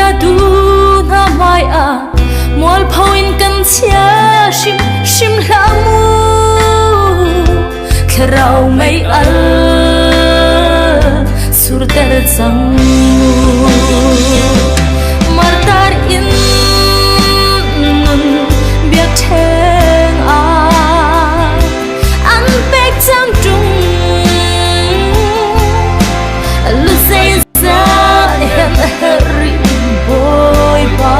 biatu hna hmai ah mualpho in kan chia hrim hrim hlah mu. Thlarau mei al surter cang mu. Martar in nun biakṭheng ah an pek cang ṭung. Lu zeizat hen a herh rih Bawipa.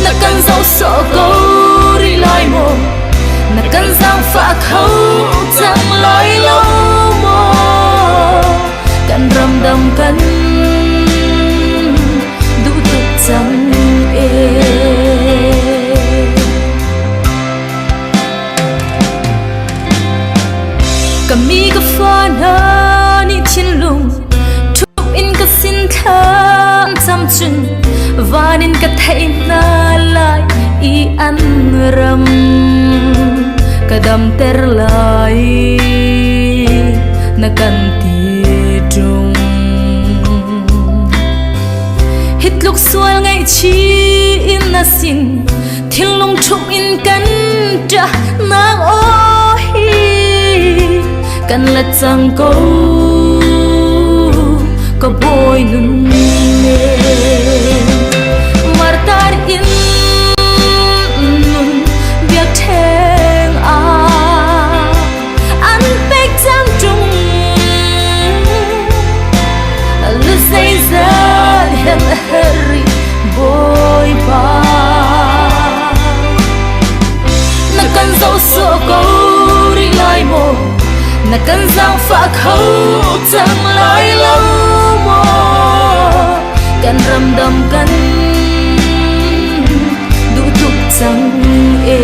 Na kan zoh sawh ko rih lai maw? Na kan zaangfah kho cang lai lo maw? Kan ramdang kan duh tuk cang ee. Ka mi ka fa hna nih thinlung thup in ka sin thlam cam cun van in ka theih hna lai i an ram ka damter lai na kan ti ṭung. Hi tluk sual ngaihchih in na sin thinlung ṭhup in kan ṭah nak aw hi kan la cang ko ka bawi nun ne. Martar in nun biakṭheng ah an pek cang ṭung. Lu zeizat hen a herh rih Bawipa. Na kan zoh sawh ko rih lai maw? Na kan zaangfah kho cang lai lo maw? Kan ramdam kan duh tuk cang ee.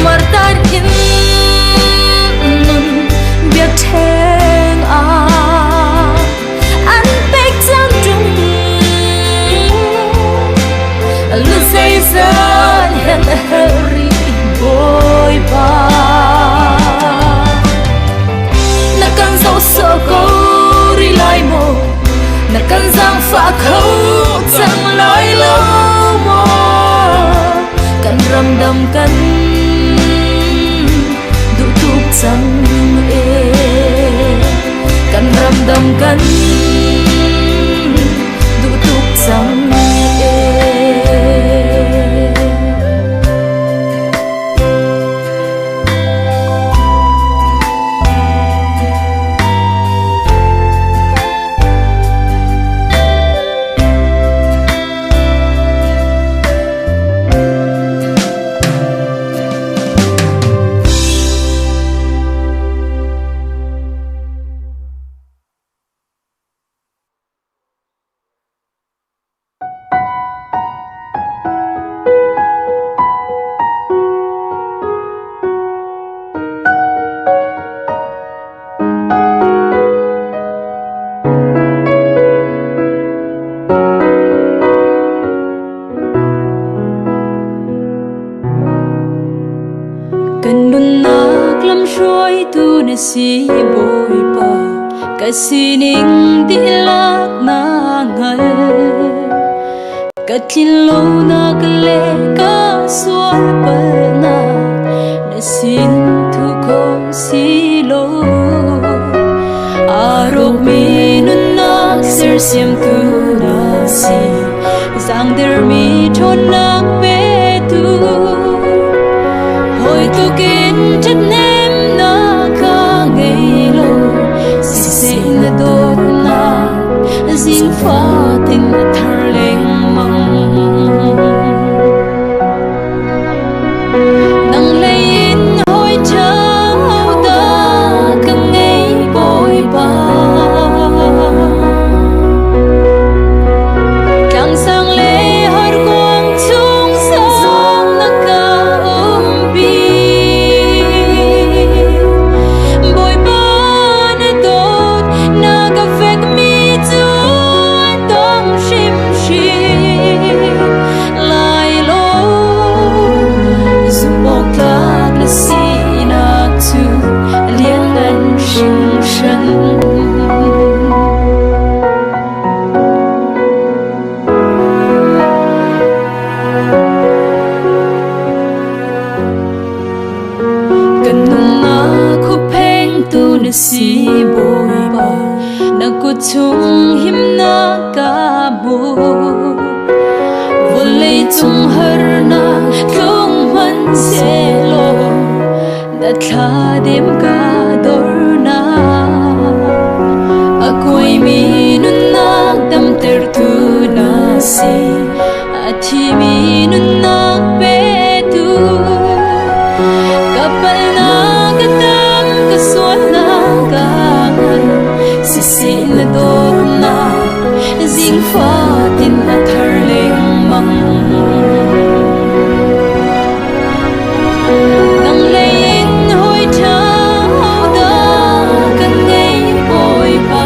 Martar in nun biakṭheng ah an pek cang ṭung. Lu zeizat hen a herh rih Bawipa. Na kan zoh sawh ko rih lai maw? Na kan zaangfah kho cang lai lo maw? Kan ramdam kan duh tuk cang ee. Kan ramdam kan duh tuk cang ee. Kan nunnak lamhruaitu na si Bawipa, ka sining dihlak na hngal. Ka tlinlonak le ka sual palhnak na sin thu kho si lo. Aa rawkmi nunnak sersiamtu na si, zaangdermi ṭhawnnak petu. Hawi tlukin ṭhathnemnak ka ngei lo, siseh na dawtnak zing fatin a thar lengmang. Nang lei in hawi ṭha hodah ka ngei Bawipa. Tlangsang le horkuang chung Bawipa, na kut chung himnak ka hmu. Vawlei cung harnak tlung hmanhsehlaw na thladem ka dornak. A kuaimi nunnak damtertu na si, a thimi nunnak petu. Ka palnak ka tam, ka sualnak ka ngan, siseh na dawtnak zingfatin a thar lengmang. Nang lei in hawi ṭha hodah kan ngei Bawipa.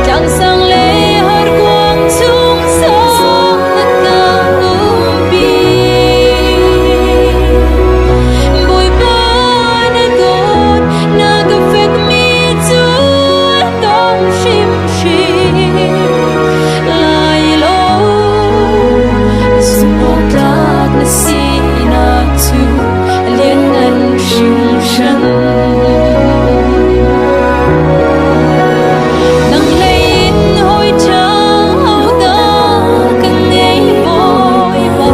Tlangsang le horkuang chung song na ka umpi. Bawipa na dawt na ka fekmi cu a dong hrimhrim lai lo. Zumhawktlak na sinak cu a lianngan hringhran. Nang hlei in hawi ṭha hodah kan ngei Bawipa.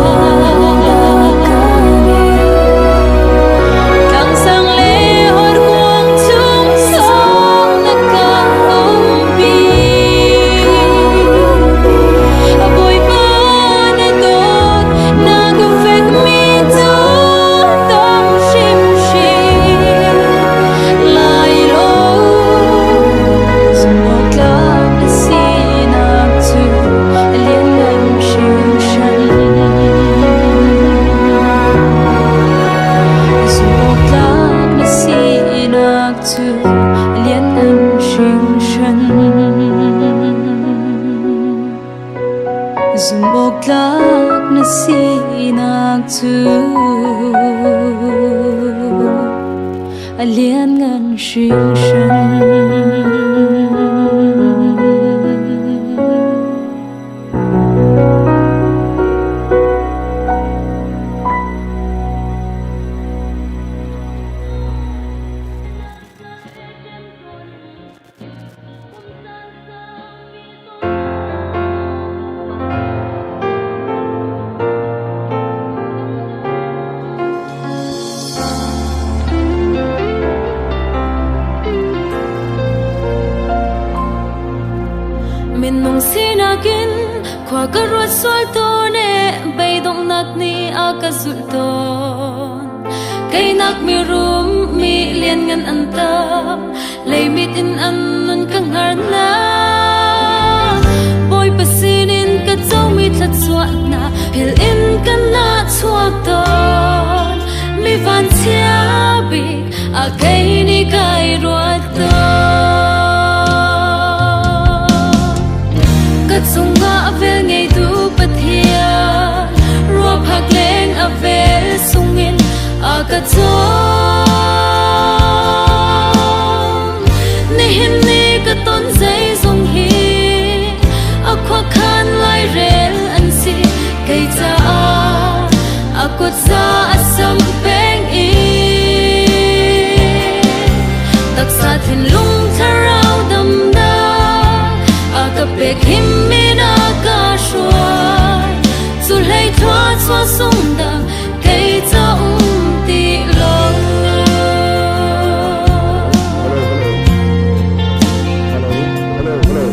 Tlangsang le horkuang chung song na ka umpi. Bawipa na dawt na ka fekmi cu dong hrimhrim lai lo. Zumhawktlak na sinak cu a lianngan hringhran. Zumhawktlak na sinak cu a lianngan hringhran. Zumhawktlak na sinak cu a lianngan hringhran. Minung sinak in khua ka ruat sual tawn e beidonghnak nih a ka zulh tawn. Keinak mi rum mi lianngan an tam leimit in an nun ka hngar hna. Bawipa sinin ka comi thluachuahnak philh in ka nahchuak tawn. Mi vanchia bik a kei nih kai ruat tawn. Ka cungah vel ngeitu Pathian ruaphak leng a vel sungin a ka cawm. Nihin ni ka ton zeizong hi a khuakhan lairel an si kei caah a kut za a sam peng i taksa thinlung thlarau damnak a ka pek himmi na ka hruai cu hlei thua chua sung dang kei ca um ti lo. Hello, hello, hello.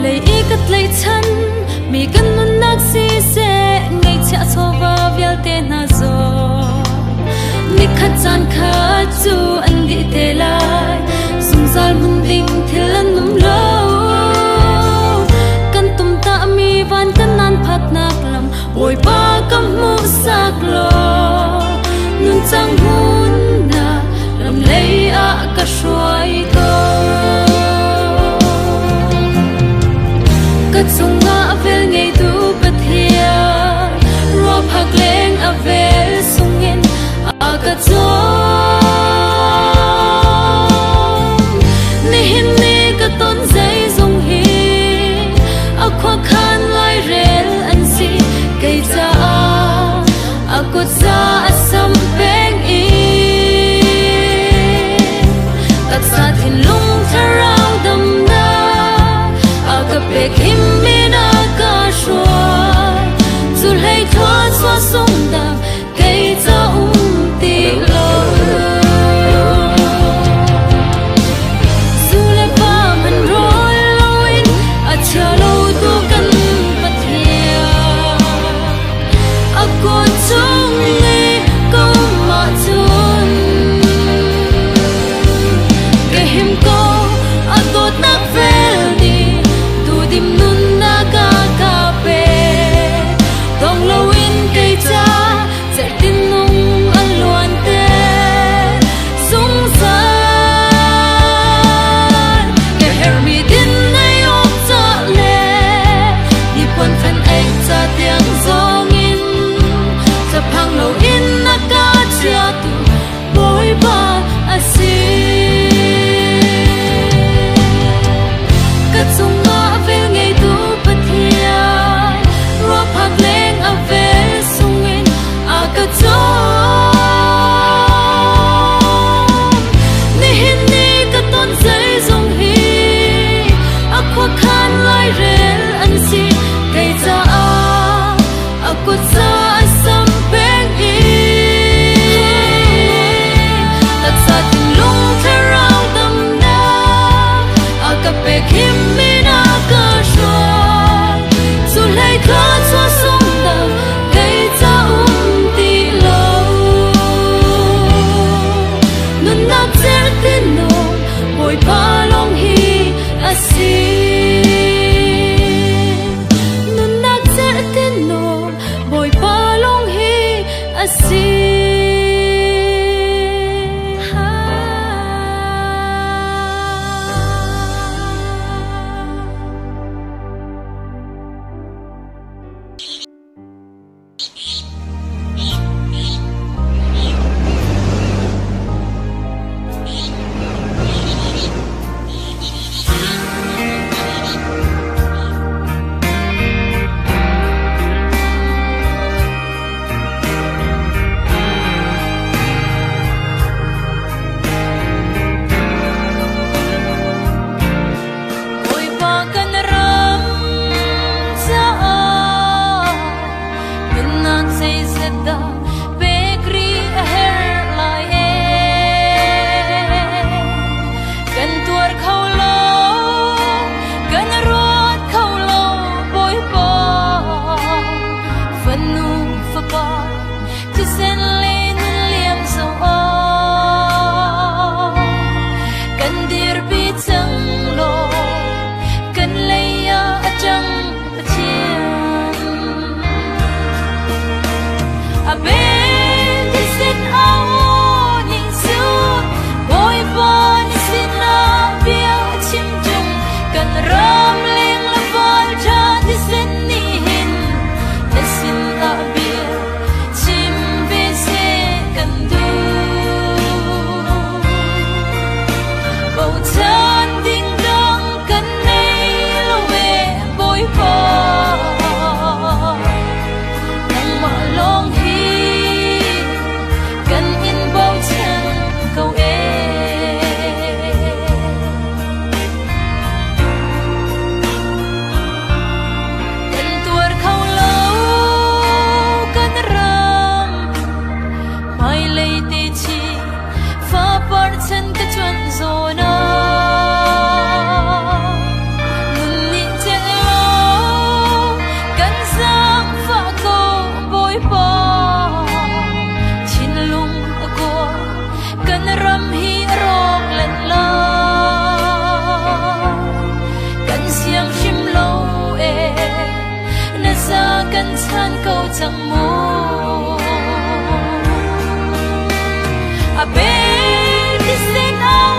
Lei i ka tlaihchan mi kan nunnak siseh ngaihchiah chawva vialte hna zong nikhat caan kha cu an dih te lai zungzal hmun ding thil an um lo kan tumtah mi van kan nan phatnak lam Bawipa ka hmuhsak law nuncang hmunnak lam lei ah ka hruai ko. Ka cungah vel ngeitu Pathian ruaphak leng a vel sungin a ka cawm. Nihin ni ka ton zeizong hi a khuakhan lairel an si kei caah a kut za a sam peng i. Bawipa lawng hi a si. Nunnak cerhtin nawl Bawipa lawng hi a si. Bawipa kan ram caah nunnak zeizat dah pek rih a herh lai ee. Kan tuar kho lo, kan ruat kho lo, Bawipa. Fanu fapa thisen le nun liam zong kan dirpi cang law kan lei ah a ṭang Pathian. A bel thisen au ning cu Bawipa na sinah bia a chim ṭung kan ram leng le val ṭha thisen nih hin na sinah bia chim ve seh kan duh. Bochan ding dang kan nei lo e Bawipa. Nangmah lawng hi kan in bochan ko ee. Kan tuar kho lo kan ram hmailei te chi fapar chan ka chuan zawn ah nun nih celh lo kan zaangfah ko Bawipa thinlung a kawl kan ram hi a rawk len lai kan siang hrim lo ee na za kan chan ko cang mu a bel thisen au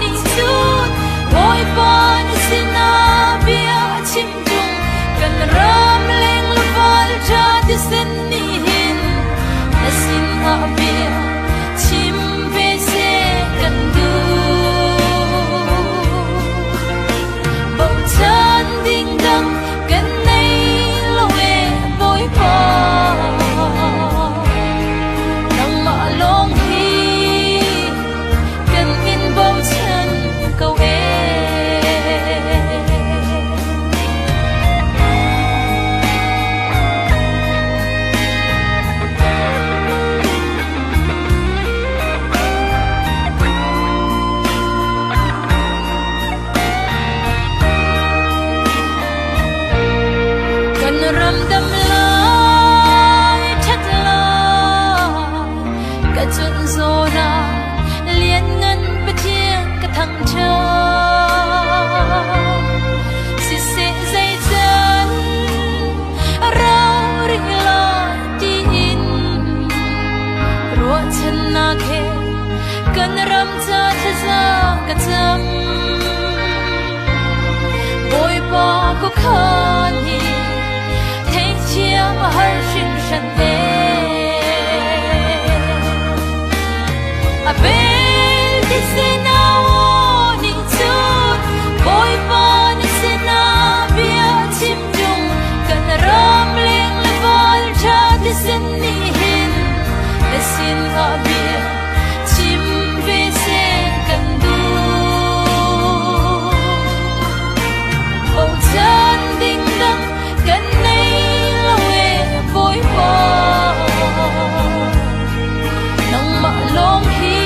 ning cun Bawipa na sinah bia a chim ṭung kan ram leng le val ṭha thisen nih hin na sinah bia chim ve seh kan duh. Bochan ding dang kan nei lo ee Bawipa. Nangmah lawng hi kan in bochan ko ee. Kan ram dam lai ṭhat lai ka chun zawn ah lianngan Pathian ka thangṭhat. Siseh zeican rau rih lai tiin ruahchannak he kan ram ca thlaza ka cam. Bawipa khuakhan hi theihthiam a har hringhran ve. A bel thisen au ning cun Bawipa na sinah bia chim ṭung kan ram leng le val ṭha thisen nih hin na sinah bia chim ve seh kan duh. Bochan ding dang kan nei lo ee Bawipa. Nangmah lawng hi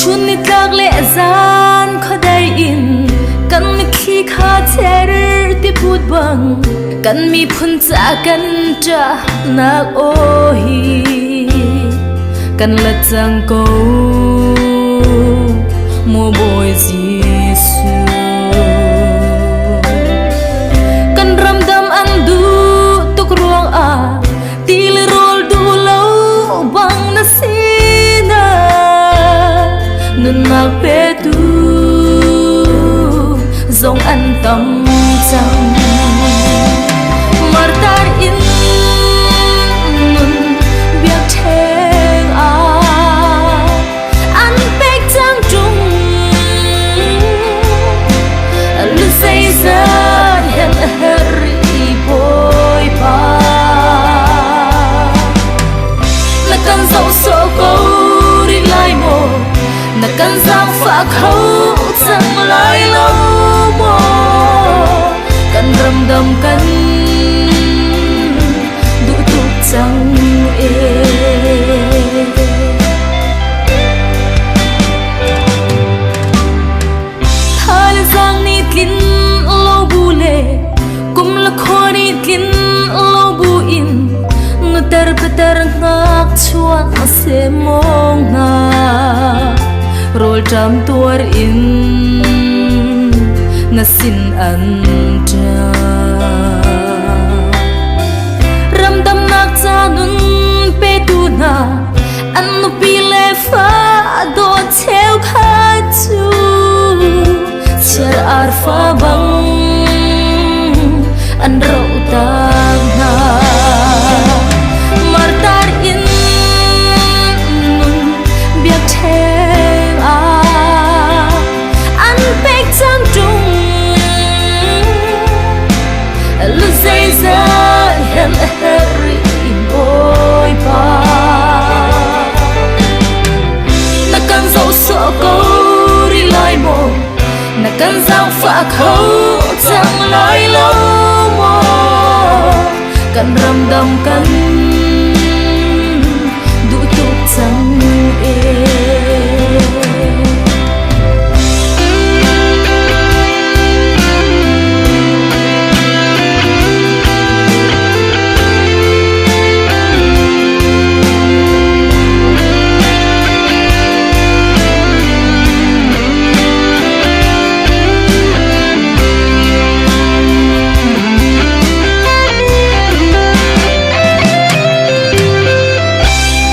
Chun nitlak le zan khuadei in kan mitthli kha cher ti put bang kan miphun ca kan ṭahnak aw hi kan la cang ko mu Bawi Jesuh. Kan ramdam an duh tuk ruangah ti le rawl duh lo bang na sinah nunnak petu zong an tam cang. Martar in nun biakṭheng ah an pek cang ṭung. Lu zeizat hen a herh i Bawipa. Na kan zoh sawh ko rih lai maw? Na kan zaangfah kho cang lai lo maw? Kan ramdam kan duh tuk cang ee. Thaizang nih tlin lo bu le kum le khua nih tlin lo bu in nutar patar ngakchuak a semong hna rawlṭam tuar in na sin an ṭap. Ramdamnak ca nun petu hna an nupi le fa dawt cheukhat cu chiar arfa bang an roh tak hna. Martar in nun biakṭheng ah an pek cang ṭung. Lu zeizat hen a herh rih Bawipa. Na kan zoh sawh ko rih lai maw? Na kan zaangfah kho cang lai lo maw? Kan ramdam kan duh tuk cang ee.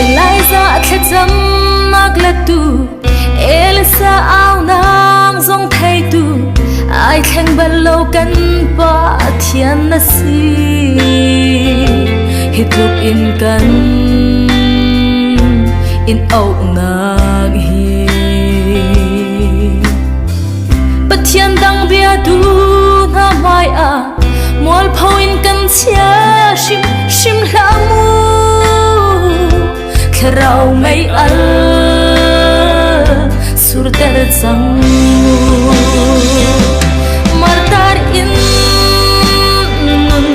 Elijah thlacamnak latu Elisa aunak zong theitu ai thleng bal lo kan Pathian na si. Hi tluk in kan in auhnak hi Pathian dang biatu hna hmai ah mualpho in kan chia hrim hrim hlah mu. Thlarau mei al surter cang mu. Martar in nun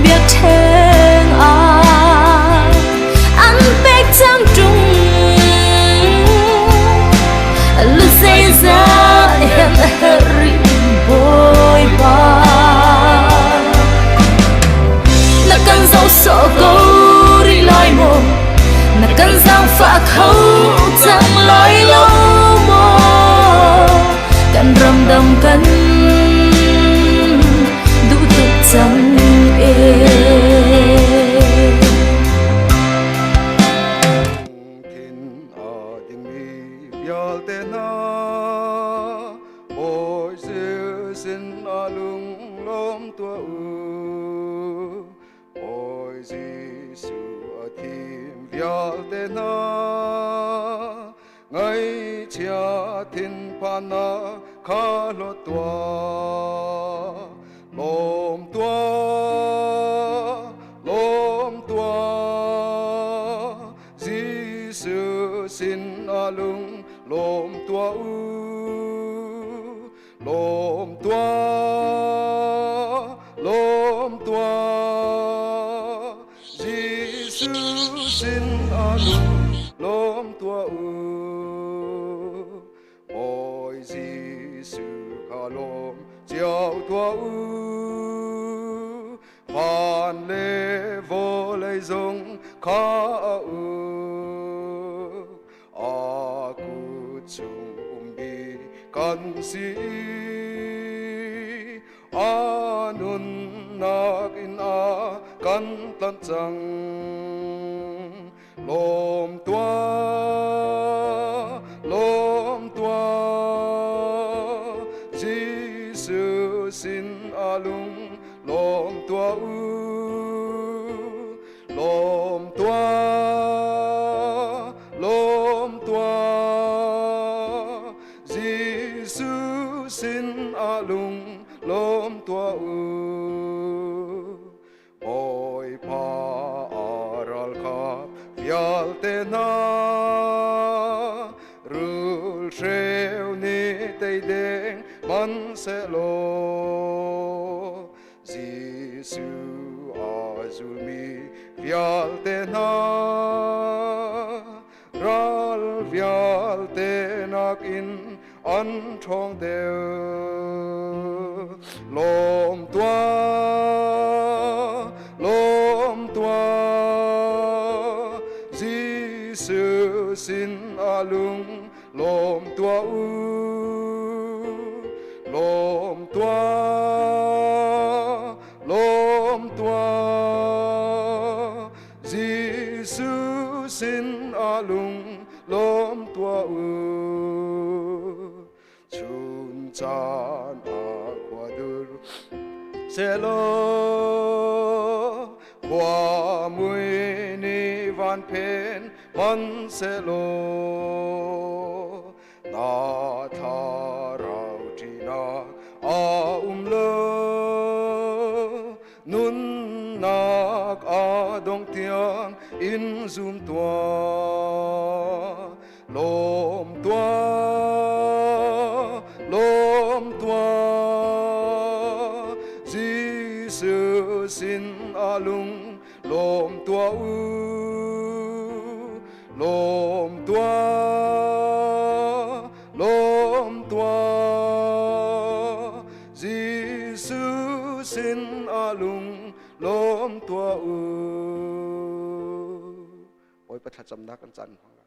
biakṭheng ah an pek cang ṭung. Lu zeizat hen a herh rih Bawipa. Na kan zoh sawh ko rih lai maw? Na kan zaangfah kho cang lai lo maw? Kan ramdam kan duh tuk cang ee. Khin a dingmi vialte hna Bawi sin a lunglawm tuah u. Bawi Jesuh a thim vialte hna ngaihchia thinphannak kha hlawt tuah. Lawm tuah, lawm tuah, Jesuh sin a lung lawm tuah u. Lawm tuah, lawm tuah, Jesuh sin a lung lawm tuah u. Lawm cio tuah u. Van le vawlei zong kha a uk. A kut chung ummi kan si. A nunnak in a kan tlanh cang. Lawm tuah, lawm tuah, Jesuh sin a lung lawm tuah u. Lawm tuah, lawm tuah, Jesuh sin a lung lawm tuah u. Bawipa a ralkap vialte hna rulhreu nih tei deng hmanhsehlaw Jesuh a zulmi vialte hna ral vialte nakin an ṭhawng deuh. Lawm tuah, lawm tuah, Jesuh sin a lung lawm tuah u. Lawm tuah, lawm tuah, Jesuh sin a lung lawm tuah u. Chun caan ah khua dur selaw khua mui ni van phen hman selaw na thlarau ṭihnak a um lo nunnak a dong tiang in zum tuah lawm tuah lawm tuah Jesuh sin a lung lawm tuah u lawm tuah lawm tuah Jesuh sin a lung lawm tuah u. Bawipa thlacamnak kan caan hmang lai.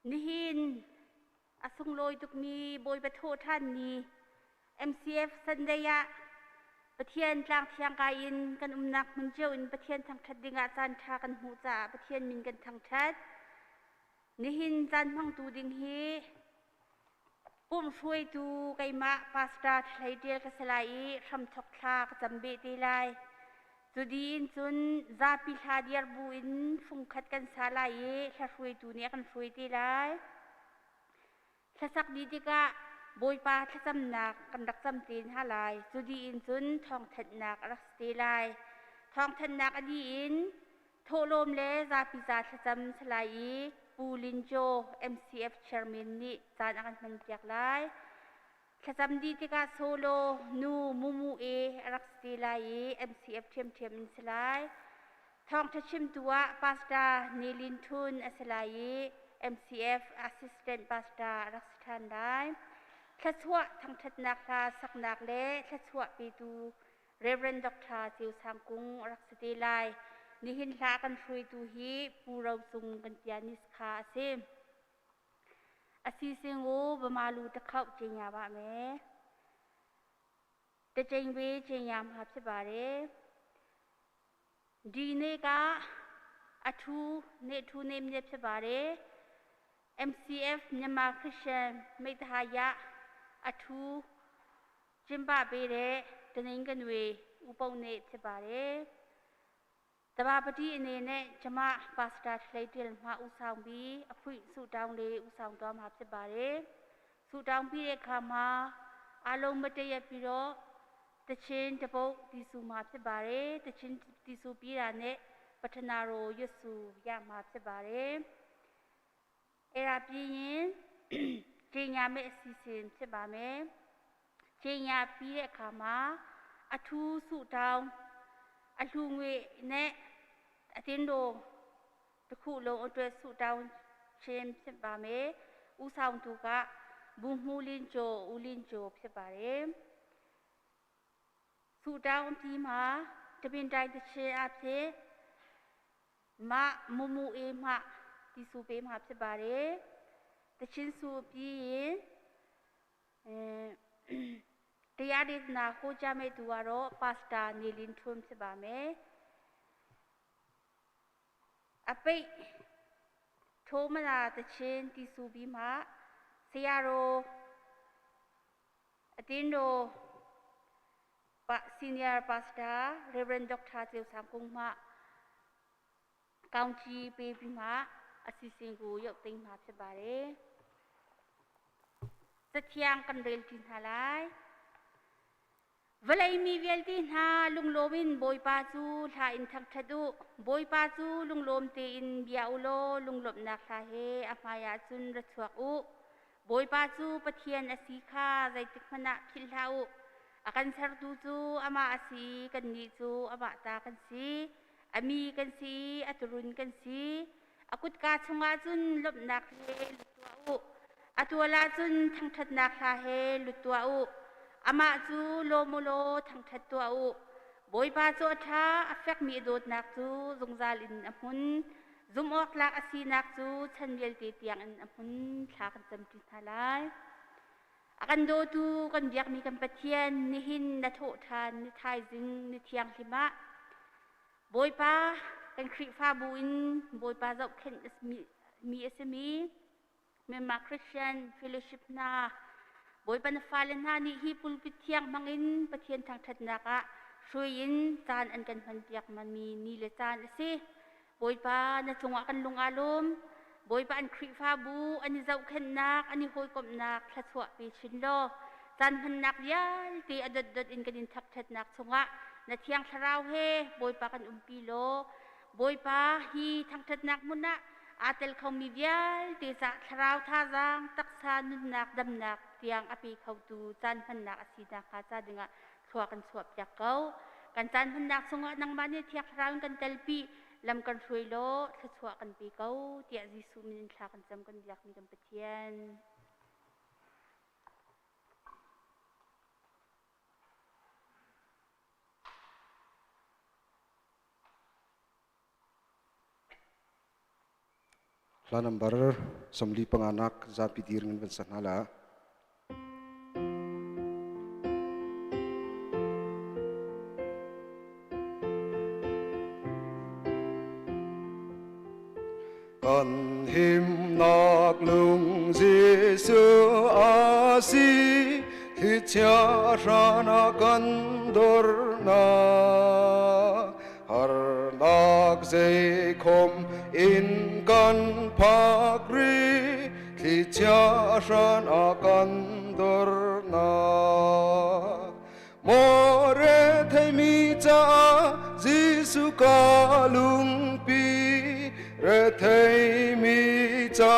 Nihin a sunglawi tukmi Bawipa thawhṭhan ni MCF Sunday ah Pathian tlangthiang kai in kan umnak hmun cio in Pathian thangṭhat dingah caanṭha kan hmuh caah Pathian min kan thangṭhat. Nihin caan hmangtu ding hi Pumh hruaitu keimah Pastor Thlei Ṭial ka si lai i hramthawk thla ka cam beh te lai. Cu dih in cun zapi hla diar bu in fungkhat kan sa lai i hla hruaitu nih a kan hruai te lai. Hlasak dih tikah Bawipa thlacamnak kan rak cam te hna lai. Cu dih in cun thawngthanhnak a rak si te lai. Thawngthanhnak a dih in Thawhlawm le zapi ca thlacam si lai i Pu Lin Kyaw, MCF chairman nih caan a kan hmanpiak lai. Thlacam dih tikah solo nu Mumu E a rak si te lai i MCF ṭhiamṭhiam in si lai. Thawngṭha chimtu ah Pastor Ni Lin Htun a si lai i MCF Assistant Pastor a rak si ṭhan lai. Thluachuah thangṭhatnak hla saknak le thluachuah petu Rev. Dr. Ceu Sang Kung a rak si te lai. Nihin hla kan hruaitu hi Pu Ro Cung kan pianist kha a si. A si sing u bamalu takhauh ce nya ba me. တကြိမ်ပဲချိန်ရမှာဖြစ်ပါတယ်ဒီနေ့ကအထူးနေ့ထူးနေ့မြတ်ဖြစ်ပါတယ် MCF မြန်မာခရစ်ယာန်မိတ္တဟာယအထူးကျင်းပပေးတဲ့တနင်္ဂနွေဥပုသ်နေ့ဖြစ်ပါတယ်။တဘာပတိအနေနဲ့ကျမပါစတာထလိတ်တယ်မှဦးဆောင်ပြီးအဖွင့်ဆုတောင်းလေးဦးဆောင်သွားမှာဖြစ်ပါတယ်။ဆုတောင်းပြီးတဲ့အခါမှာအားလုံးမတည့်ရပြီးတော့ တချင်းတပုတ်တီဆူမှာဖြစ်ပါတယ်။တချင်းတီဆူပြီးတာနဲ့ပထနာရိုရွတ်ဆူရမှာဖြစ်ပါတယ်။အဲ့ဒါပြီးရင် ကျင်ညာမဲ့အစီအစဉ်ဖြစ်ပါမယ်။ကျင်ညာပြီးတဲ့အခါမှာအထူးဆုတောင်းအလှငွေနဲ့အတင်းတို့တစ်ခုလုံးအတွက်ဆုတောင်းခြင်းဖြစ်ပါမယ်။ဦးဆောင်သူကဘူမှုလင်းကျော်ဦးလင်းကျော်ဖြစ်ပါတယ်။ဆုတောင်းပြီးမှတပင်တိုင်းတစ်ချင်းအဖြစ်မမူမူအေးမှတီဆူပေးမှာဖြစ်ပါတယ်။တချင်းဆူပြီးရင်အဲတရားဒေသနာဟောကြားမဲ့သူကတော့ပါစတာနေလင်းထွန်းဖြစ်ပါမယ်။အပိတ်ထိုးမလာတချင်းတီဆူပြီးမှဆရာတော်အတင်းတော်ပါ senior pastor Reverend Dr. ကျော်ဆောင်ကုန်းမှကောင်းချီးပေးပြီးမှအစီအစဉ်ကိုရုပ်သိမ်းမှာဖြစ်ပါတယ်။သချ iang kan rel tin halai vlei mi vialte hna lunglawm in Bawipa cu hla in thangṭhat u. Bawipa cu lunglawm tein bia u law lunglawmhnak hla he a hmaiah cun ra chuak u. Bawipa cu Pathian a si kha zeitik hmanh ah philh hlah u. A kan sertu cu amah a si i kannih cu amah ta kan si. A mi kan si i a turun kan si. A kutka chungah cun lawmhnak he lut tuah u. A tual ah cun thangṭhatnak hla he lut tuah u. Amah cu lawm u law thangṭhat tuah u. Bawipa cu a ṭha, a fekmi a dawtnak cu zungzal in a hmun. Zumhawktlak a sinak cu chan vialte tiangin a hmun. Thla kan camṭi hna lai. A kan dawtu kan biakmi kan Pathian, nihin na thawhṭhan, ni thaizing, ni thianghlim ah Bawipa kan Khrihfabu in Bawipa zohkhenh mi a simi Myanmar Christian Fellowship hna Bawipa na fale hna nih hi pulpit thiang hmangin Pathian thangṭhatnak ah hruai in caan an kan hmanpiak mi ni le caan a si. Bawipa na cungah kan lung aa lawm. Bawipa an Khrihfabu an i zohkhenhnak, an i hawikomhnak thluachuah pe chin law caan hmannak vialte a dotdot in kan in thangṭhatnak chungah na Thiang Thlarau he Bawipa kan umpi law Bawipa hi thangṭhatnak hmun ah aa tel khomi vialte cah thlarau thazaang, taksa nunnak, damnak tiang a pe khotu caan hmannak a si nakhnga ca dingah thlua kan chuahpiak ko. Kan caan hmannak chungah nangmah nih Thiang Thlarau in kan telpi, lam kan hruai law thluachuah kan pe ko tiah Jesuh min in thla kan cam kan biakmi kan Pathian. Hla number 45 nak zapi dir ngan van sa hna la. Kan himnak lung Jesuh a si, thlichia hran ah kan dornak. Harnak zeikhom in kan phak ri, thlichia hran ah kan dornak. Maw retheimi caah Jesuh ka lungpi, retheimi ca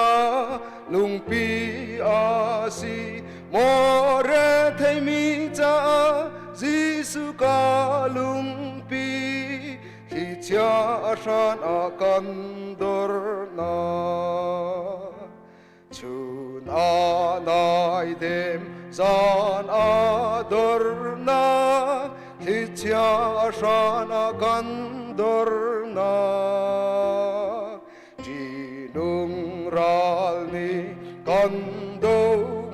lungpi a si. Maw retheimi caah Jesuh ka lungpi, thlichia a hran ah kan dornak. Chun a naidem, zan a dornak, thlichia a hran ah kan dornak. Ṭihnung ral nih kan do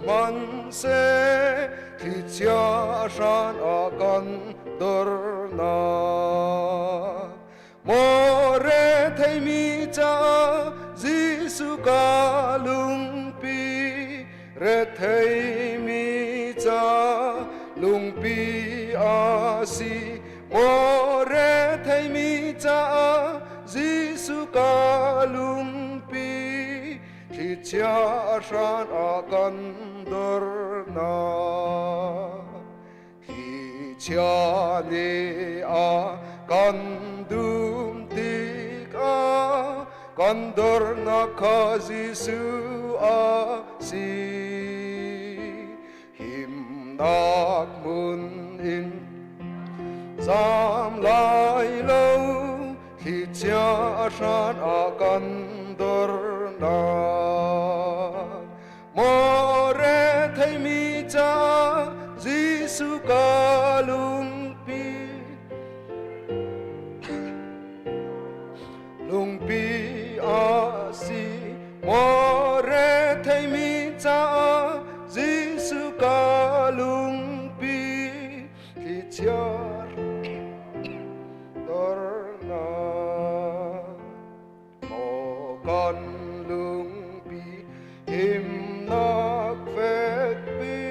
hmanhseh, thlichia a hran ah kan dornak. Maw retheimi caah Jesuh ka lungpi, retheimi ca lungpi a si. Maw retheimi caah Jesuh ka lungpi, thlichia a hran ah kan dornak. Thlichia nih a kan dum tikah kan dornak kha Jesuh a si. Himnak hmun in zam lai lo, thlichia a hran a kan dornak. Maw retheimi ca Jesuh ka lungpi, lungpi a si. Maw retheimi ca Jesuh ka lungpi, thlichia dornak. Maw kan lungpi himnak fekpi,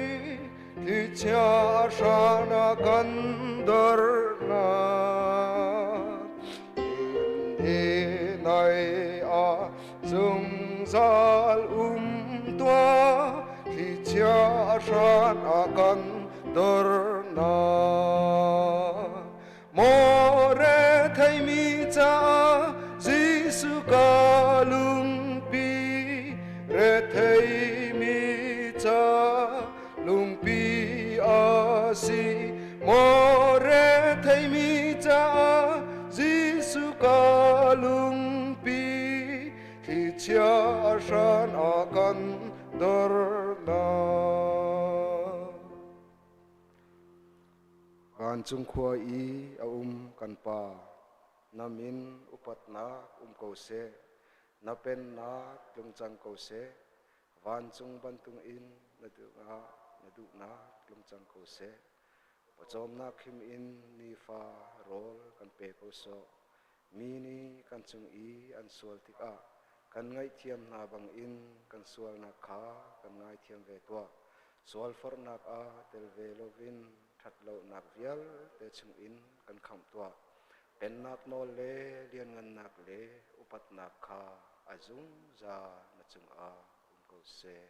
thlichia hran a kan dornak. Inn nai ah zungzal um tuah, thlichia hran a kan dornak. Maw retheimi caah Jesuh ka lungpi, retheimi ca lungpi a si. Maw retheimi caah Jesuh ka lungpi, thlichia hran a kan dornak. Vancung khua i a um kan Pa, na min upatnak um ko seh, na pennak tlung cang ko seh, vancung bantukin na duhnak na duhnak tlung cang ko seh. Pawcawmnak him in nifa rawl kan pe ko sawh. Mi nih kan cung i an sual tikah kan ngaihthiam hna bangin kan sualnak kha kan ngaithiam ve tuah. Sualforhnak ah tel ve loin ṭhatlonak vialte chungin kan khamh tuah. Pennak nawl le lianngannak le upatnak kha a zungzal na cungah um ko seh.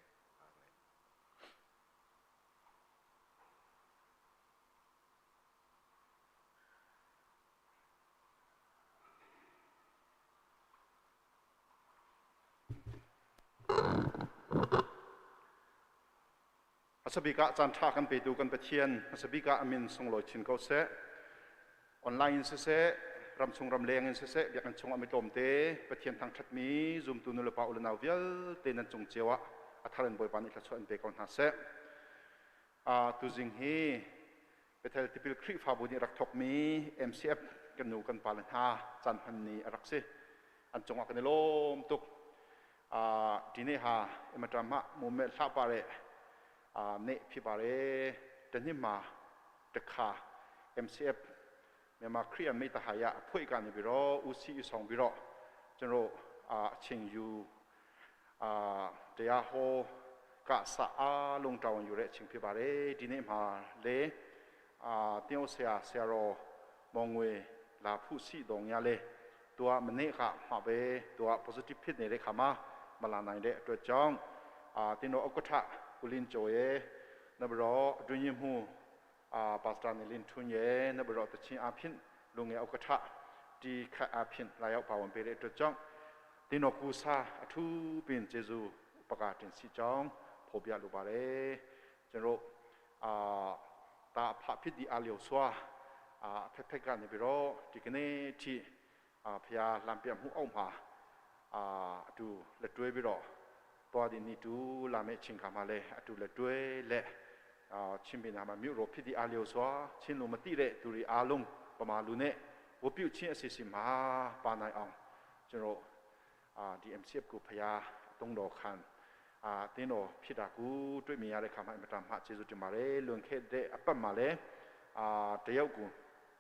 Amen. Hmasabik ah caan ṭha kan petu kan Pathian hmasabik ah a min sunglawi chin ko seh. Online in siseh, ramchung ramleng in siseh, biakinn chung ah mi tlawmte Pathian thangṭhatmi zumtu nulepa u le nau vialte nan cung cio ah a thar in Bawipa nih thluachuah in pe ko hna seh. Tuzing hi Bethel Tipil Khrihfabu nih rak thawkmi MCF kan nu kan pale hna caan hman ni a rak si. An cungah kan i lawm tuk. Tine ha imata ma mume hla pare ne phi pare tanim ma tekha MCF Myanmar Khrih an mei ta haya phoi ka ni biro usi u song biro chero ching yu တရားဟောကစအားလုံးတာဝန်ယူတဲ့အချိန်ဖြစ်ပါတယ်ဒီနေ့မှာလေအာတင်းဆရာဆရာတော်မောင်ငွေလာဖုစီတော်ညာလေသူကမနေ့ကမှာပဲသူက positive ဖြစ်နေတဲ့ခါမှာမလာနိုင်တဲ့အတွက်ကြောင့်အာတင်းတော်ဥက္ကဋ္ဌဦးလင်းကျော်ရဲ့နဘရောအတွင်းရင်မှုအာပါစတာနေလင်းထွန်းရဲ့နဘရောတချင်းအဖြစ်လူငယ်ဥက္ကဋ္ဌဒီခတ်အဖြစ်လာရောက်ပါဝင်ပေးတဲ့အတွက်ကြောင့် တင်းတော်ကူစာအထူးပင်ကျေးဇူးပကာတင်စီကြောင်းဖော်ပြလိုပါတယ်ကျွန်တော်အာတာဖဖြစ်ဒီအလျောစွာအာဖက်ဖက်ကနေပြီးတော့ဒီကနေ့အထိအာဖျားလမ်းပြမှုအောက်မှာအာအတူလက်တွဲပြီးတော့တွားဒီနီတူလာမယ့်ချိန်ခါမှာလဲအတူလက်တွဲလက်အာချင်းပင်နာမှာမြို့တော်ဖြစ်ဒီအလျောစွာချင်းလိုမတိတဲ့သူတွေအားလုံးပမာလူနဲ့ဝပြုချင်းအစီအစဉ်မှာပါနိုင်အောင်ကျွန်တော်အာဒီ MCF ကိုဖျားအတုံးတော်ခံအာတင်းတော်ဖြစ်တာကိုတွေ့မြင်ရတဲ့ခါမှာအမတန်မှကျေးဇူးတင်ပါတယ်လွန်ခဲ့တဲ့အပတ်မှာလည်းအာတယောက်ကို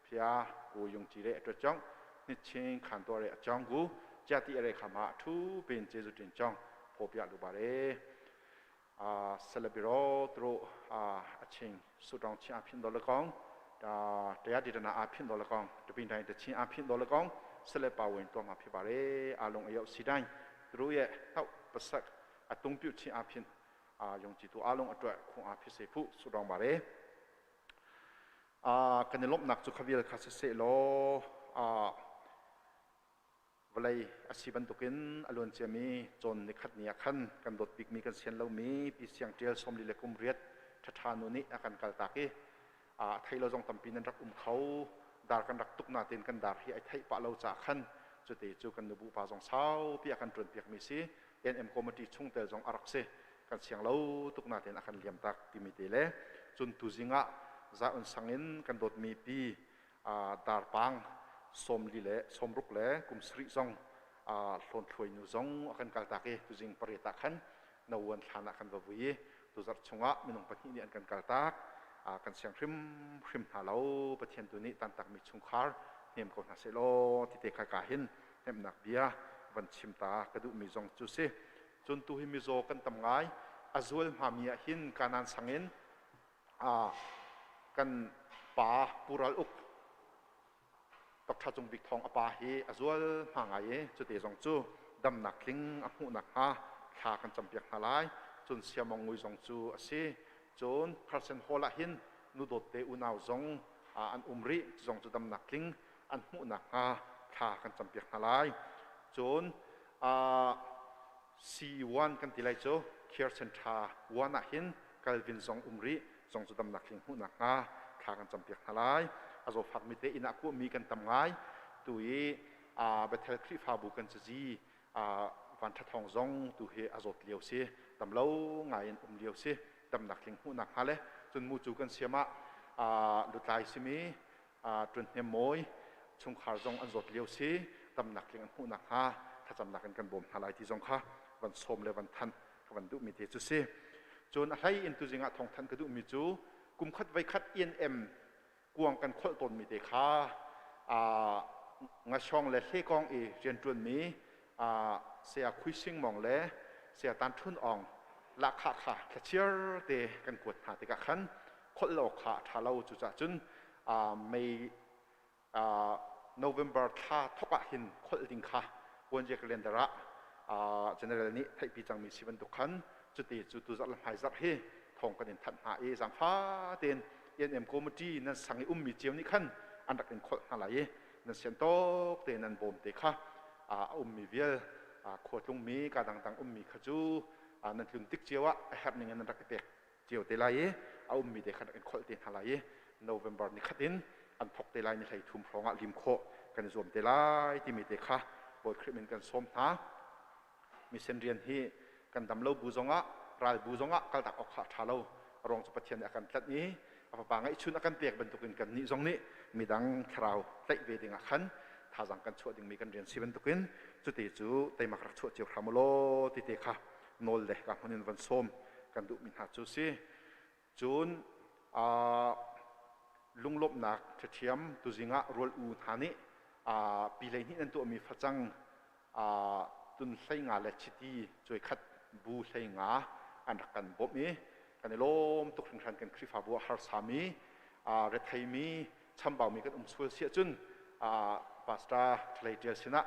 ဖျားကိုယုံကြည်တဲ့အတွက်ကြောင့်နှစ်ချင်းခံတော်တဲ့အကြောင်းကိုကြားသိရတဲ့ခါမှာအထူးပင်ကျေးဇူးတင်ကြောင်းဖော်ပြလိုပါတယ်အာဆက်လက်ပြီးတော့သူတို့အာအချင်းဆုတောင်းခြင်းအဖြစ်တော်၎င်းဒါတရားဒေသနာအဖြစ်တော်၎င်းတပင်တိုင်းတချင်းအဖြစ်တော်၎င်းဆက်လက်ပါဝင်တော်မှာဖြစ်ပါတယ်အလုံးအယောက်စီတိုင်းသူတို့ရဲ့တောက်ပစက်အတုံးပြုခြင်းအဖြစ်အာယုံကြည်သူအလုံးအတွက်ခွန်အားဖြစ်စေဖို့ဆုတောင်းပါတယ်။ Kan i lawmhnak cu khavial kha siseh law vawlei a si bantukin a luan ciami cawn nikhat ni ah khan kan dawt bikmi kan sian lomi Pi Siang Ṭial 44 le kum riat ṭhaṭha nu nih a kan kaltak i a thei lo zong tampi nan rak um kho. Dar kan rak tuk nain kan dar hi ai theih pah lo caah khan cute cu kan nubu pa zong saupi a kan ṭuan piakmi si. NM committee chungtel zong a rak si. Kan siang lo tuk nain a kan liam tak timi te le cun tuzing ah Zion sang in kan dawtmi pi darpang 40 le 60 le kum sarih zong hlawn thluai nu zong a kan kaltak i tuzing 8 ah khan Nowan thlan ah kan va vui i tuzarh chungah minung pahnih nih an kan kaltak. Kan siang hrimhrim hna lo. Pathian tu nih tantakmi chungkhar hnem ko hna seh law ti te kha ka hin hnemhnak bia van chim ta ka duhmi zong cu si. Cun tu hi mizaw kan tam ngai. A zual hmami ah hin kanan sangin kan pa Pural Uk Dr. Cung Bik Thawng a pa hi a zual hma ngai i cute zong cu damnak tling a hmuh nakhnga thla kan campiak hna lai. Cun Siamong Ngui zong cu a si. Cun Carson Hall ah hin nu dawtte unau zong an um rih. Cu zong cu damnak tling an hmuh nakhnga thla kan campiak hna lai. Cun C1 kan ti lai cu Care Center 1 ah hin Calvin zong um rih zong cu damnak tling hmuh nakhnga thla kan campiak hna lai. A zawfakmi te inn ah kuahmi kan tam ngai. Tu i Bethel Khrihfabu kan cazi Van Tha Thawng zong tu hi a zawt lio si. Dam lo ngai in um lio si. Damnak tling hmuh nakhnga le cun mucu kan siam ah lutlai simi Ṭun Hnem Mawi chungkhar zong an zawt lio si. Damnak tling an hmuh nakhnga thlacamnak in kan bawm hna lai ti zong kha van sawm le van thanh ka van duhmi te cu si. Cun a hlei in tuzing ah thawngthanh ka duhmi cu kum khat voi khat E&M kuang kan kholh tawnmi te kha ngashong le hlekong i rianṭuanmi saya Khui Sing Mong le saya Tan Thun Aung lahkhah kha thlachiar te kan kuat hna tikah khan kholh lo kha a ṭha lo. Cucaah cun May November thla thok ah hin kholh ding kha one year calendar ah general nih theihpi cangmi si bantuk khan cuti cu tuzarh le hmaizarh hi thawng kan in thanh hna i zaangfa tein ENM committee nan sang i ummi cio nih khan an rak in kholh hna lai i nan sian tawk tein nan bawm te kha a ummi vial khua tlungmi ka dangdang ummi kha cu nan tlun tik cio ah a herh ning in nan rak i pek cio te lai i a ummi te kha rak in kholh te hna lai i November ni khat in an thok te lai ni 13 hrawng ah lim khawh kan i zuam te lai timi te kha Bawi Khrih min kan sawm hna. Mission rian hi kan dam lo bu zongah ral bu zongah kaltak awk kha a ṭha lo. A ruang cu Pathian nih a kan tlanh i a fapa ngeihchun a kan pek bantukin kan nih zong nih midang thlarau tlaih ve dingah khan thazaang kan chuah dingmi kan rian si bantukin cuti cu teimak rak chuah cio hram u law ti te kha nawl le ka hmun in van sawm kan duhmi hna cu si. Cun lunglawmhnak ṭhathiam tuzing ah rual u hna nih pi 12 nan tuahmi facang tun 15 le chiti cuai khat bu 15 an rak kan bawmh i kan i lawm tuk hringhran. Kan Khrihfabu ah harsami, retheimi, chambaumi kan um sual si ahcun pastor Thalei Ṭial sinah,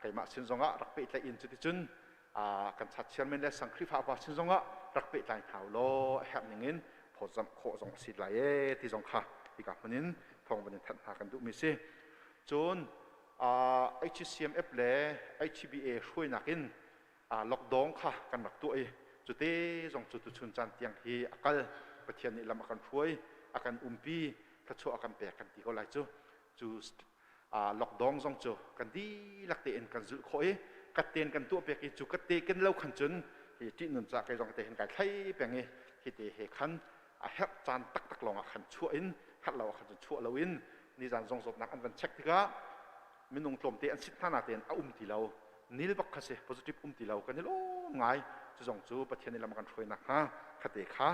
keimah sin zongah rak pehtlaih in cuticun kan chat chairman le sang Khrihfa upa sin zongah rak pehtlai hna u law a herh ning in phawtzamh khawh zong a si lai ee ti zong kha hika hmun in thawng van in thanh hna kan duhmi si. Cun HCMF le HBA hruainak in lockdown kha kan rak tuah i cute zong cu tuchun caan tiang hi a kal. Pathian nih lam a kan hruai, a kan umpi, thluachuah a kan pek kan ti ko lai cu. Cu lockdown zong cu kan dihlak tein kan zulh khawh i katten kan tuah pek i cu katte ken lo khan cun hi ṭihnun ca kei zong te hin kai thlei peng i hi te he khan a herh caan taktak lawng ah khan chuah in herh lo ah khan cun chuah lo in nizan zong zawtnak an van check tikah minung tlawmte an sit hna na tein a um ti lo, nil bak kha si, positive um ti lo, kan i lawm ngai. Cu zong cu Pathian nih lam kan hruai nakhnga khate kha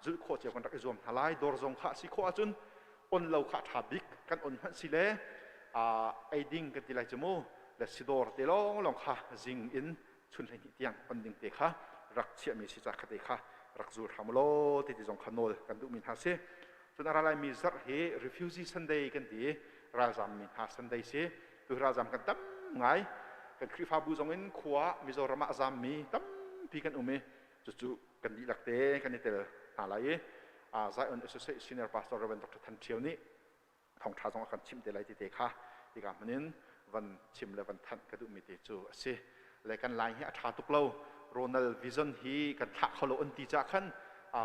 zulh khawh cio kan rak i zuam hna lai. Dawr zong kha a si khawh ahcun on lo kha ṭha bik. Kan on hmanh si le ei ding kan ti lai cu mu le sidawr te lawnglawng kha zing in chun 12 tiang on ding te kha rak chiahmi si ca khate kha rak zul hram law ti ti zong kha nawl kan duhmi hna si. Cun a ra laimi zarh hi Refugee Sunday kan ti i ralzammi hna Sunday si. Tu ralzam kan tam ngai. Kan Khrihfabu zong in khua Mizoram ah a zammi tampi kan um i cucu kan dihlak te kan i tel hna lai i Zion Associate Senior Pastor Reverend Dr. Than Ṭhio nih thawngṭha zong a kan chimh te lai ti te kha hika hmun in van chim le van thanh ka duhmi te cu a si. Le kan line hi a ṭha tuk lo. Ronald Vision hi kan thlah kho lo an ti cah khan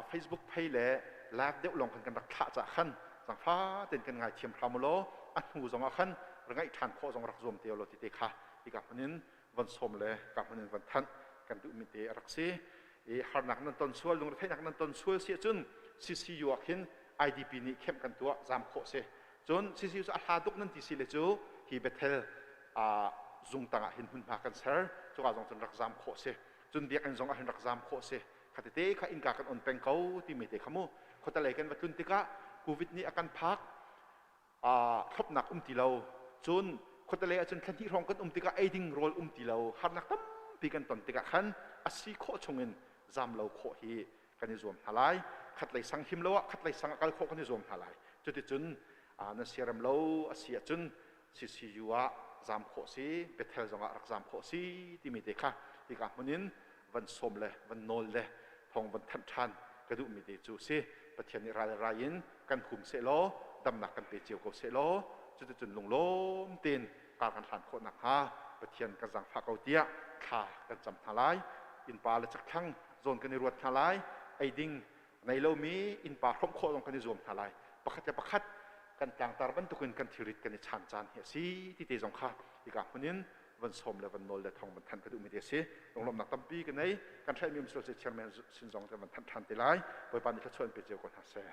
Facebook phei le live deuh lawng khan kan rak thlah cah khan zangfa tein kan ngaithiam hram u law a hnu zong ah khan ra ngaih ṭhan khawh zong rak zuam te law ti te kha hika hmun in van sawm le ka hmun in van thanh kan duhmi te a rak si. I harnak nan ton sual, lungretheihnak nan ton sual si ahcun CCU ah khin IDP nih kemh kan tuah zam khawh si. Cun CCU cu a hla tuk nan ti si le cu hi Bethel zung tangah hin hmunhma kan ser, cuka zong cun rak zam khawh si. Cun biakinn zong ah hin rak zam khawh si. Kha tete kha innka kan on peng ko timi te kha mu. Khuatalei kan va tlun tikah COVID nih a kan phak, thlopnak um ti lo. Cun khuatelei ahcun thla hnih hrawng kan um tikah ei ding rawl um ti lo, harnak tampi kan ton tikah khan a si khawh chungin zam lo khawh hi kan i zuam hna lai. Khatlei sang him lo ah khatlei sang ah kal khawh kan i zuam hna lai. Cuticun na siarem lo a si ahcun CCU ah zam khawh si, Bethel zongah rak zam khawh si timi te kha hika hmun in van sawm le van nawl le thawng van thanh ṭhan ka duhmi te cu si. Pathian nih ral rai in kan hum sehlaw damnak kan pe cio ko sehlaw cuticun lunglawm tein kar kan hlan khawh nakhnga Pathian kan zaangfah ko tiah thla kan cam hna lai. Innpa le chakthlang zawn kan i ruat hna lai. Ei ding nei lomi innpa hrawmh khawh zong kan i zuam hna lai. Pakhat le pakhat kan tlangtar bantukin kan thilrit kan i chaan caan hi a si ti te zong kha hika hmun in van sawm le van nawl le thawng van thanh ka duhmi te a si. Lunglawmhnak tampi ka nei. Kan hrelhmi um sual se chairman sin zong kan van thanh ṭhan te lai. Bawipa nih thluachuah in pe cio ko hna seh.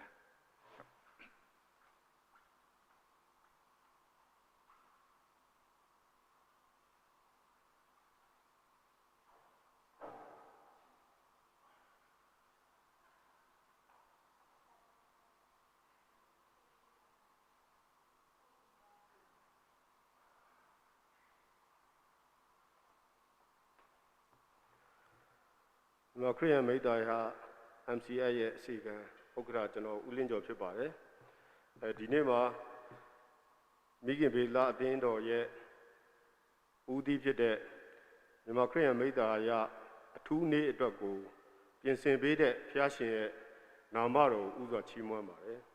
မြန်မာခရစ်ယာန်မိတ္တာဟာ MCI ရဲ့အစီကံဥက္ကဋ္ဌကျွန်တော်ဦးလင်းကျော်ဖြစ်ပါတယ်။အဲဒီနေ့မှာမိခင်ဘေလာအသင်းတော်ရဲ့ဦးသီးဖြစ်တဲ့မြန်မာခရစ်ယာန်မိတ္တာရအထူးနေ့အတွက်ကိုပြင်ဆင်ပေးတဲ့ဖျားရှင်ရဲ့နာမတော်ကိုဥစွာချီးမွမ်းပါတယ်။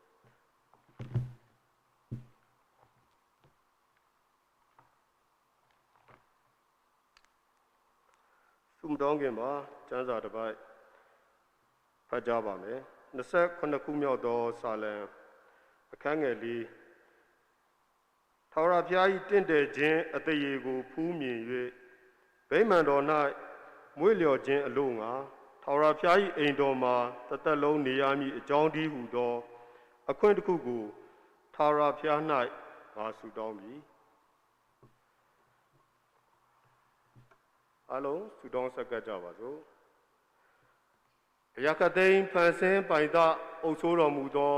ဆုမတောင်းခင်မှာကျမ်းစာတစ်ပိုက်ဖတ်ကြပါမယ်28ခုမြောက်သောစာလံအခန်းငယ်လေးထာဝရဘုရား၏တင့်တယ်ခြင်းအတရေကိုဖူးမြင်၍ဗိမာန်တော်၌မွေ့လျော်ခြင်းအလို့ငါထာဝရဘုရား၏အိမ်တော်မှာတသက်လုံးနေရမည်အကြောင်းတည်းဟူသောအခွင့်တစ်ခုကိုထာဝရဘုရား၌ငါဆုတောင်းပြီအလုံးဆုတောင်းဆက်ကပ်ကြပါစို့ဘုရားခသိန်းဖန်ဆင်းပိုင်သအုပ်ဆိုးတော်မူသော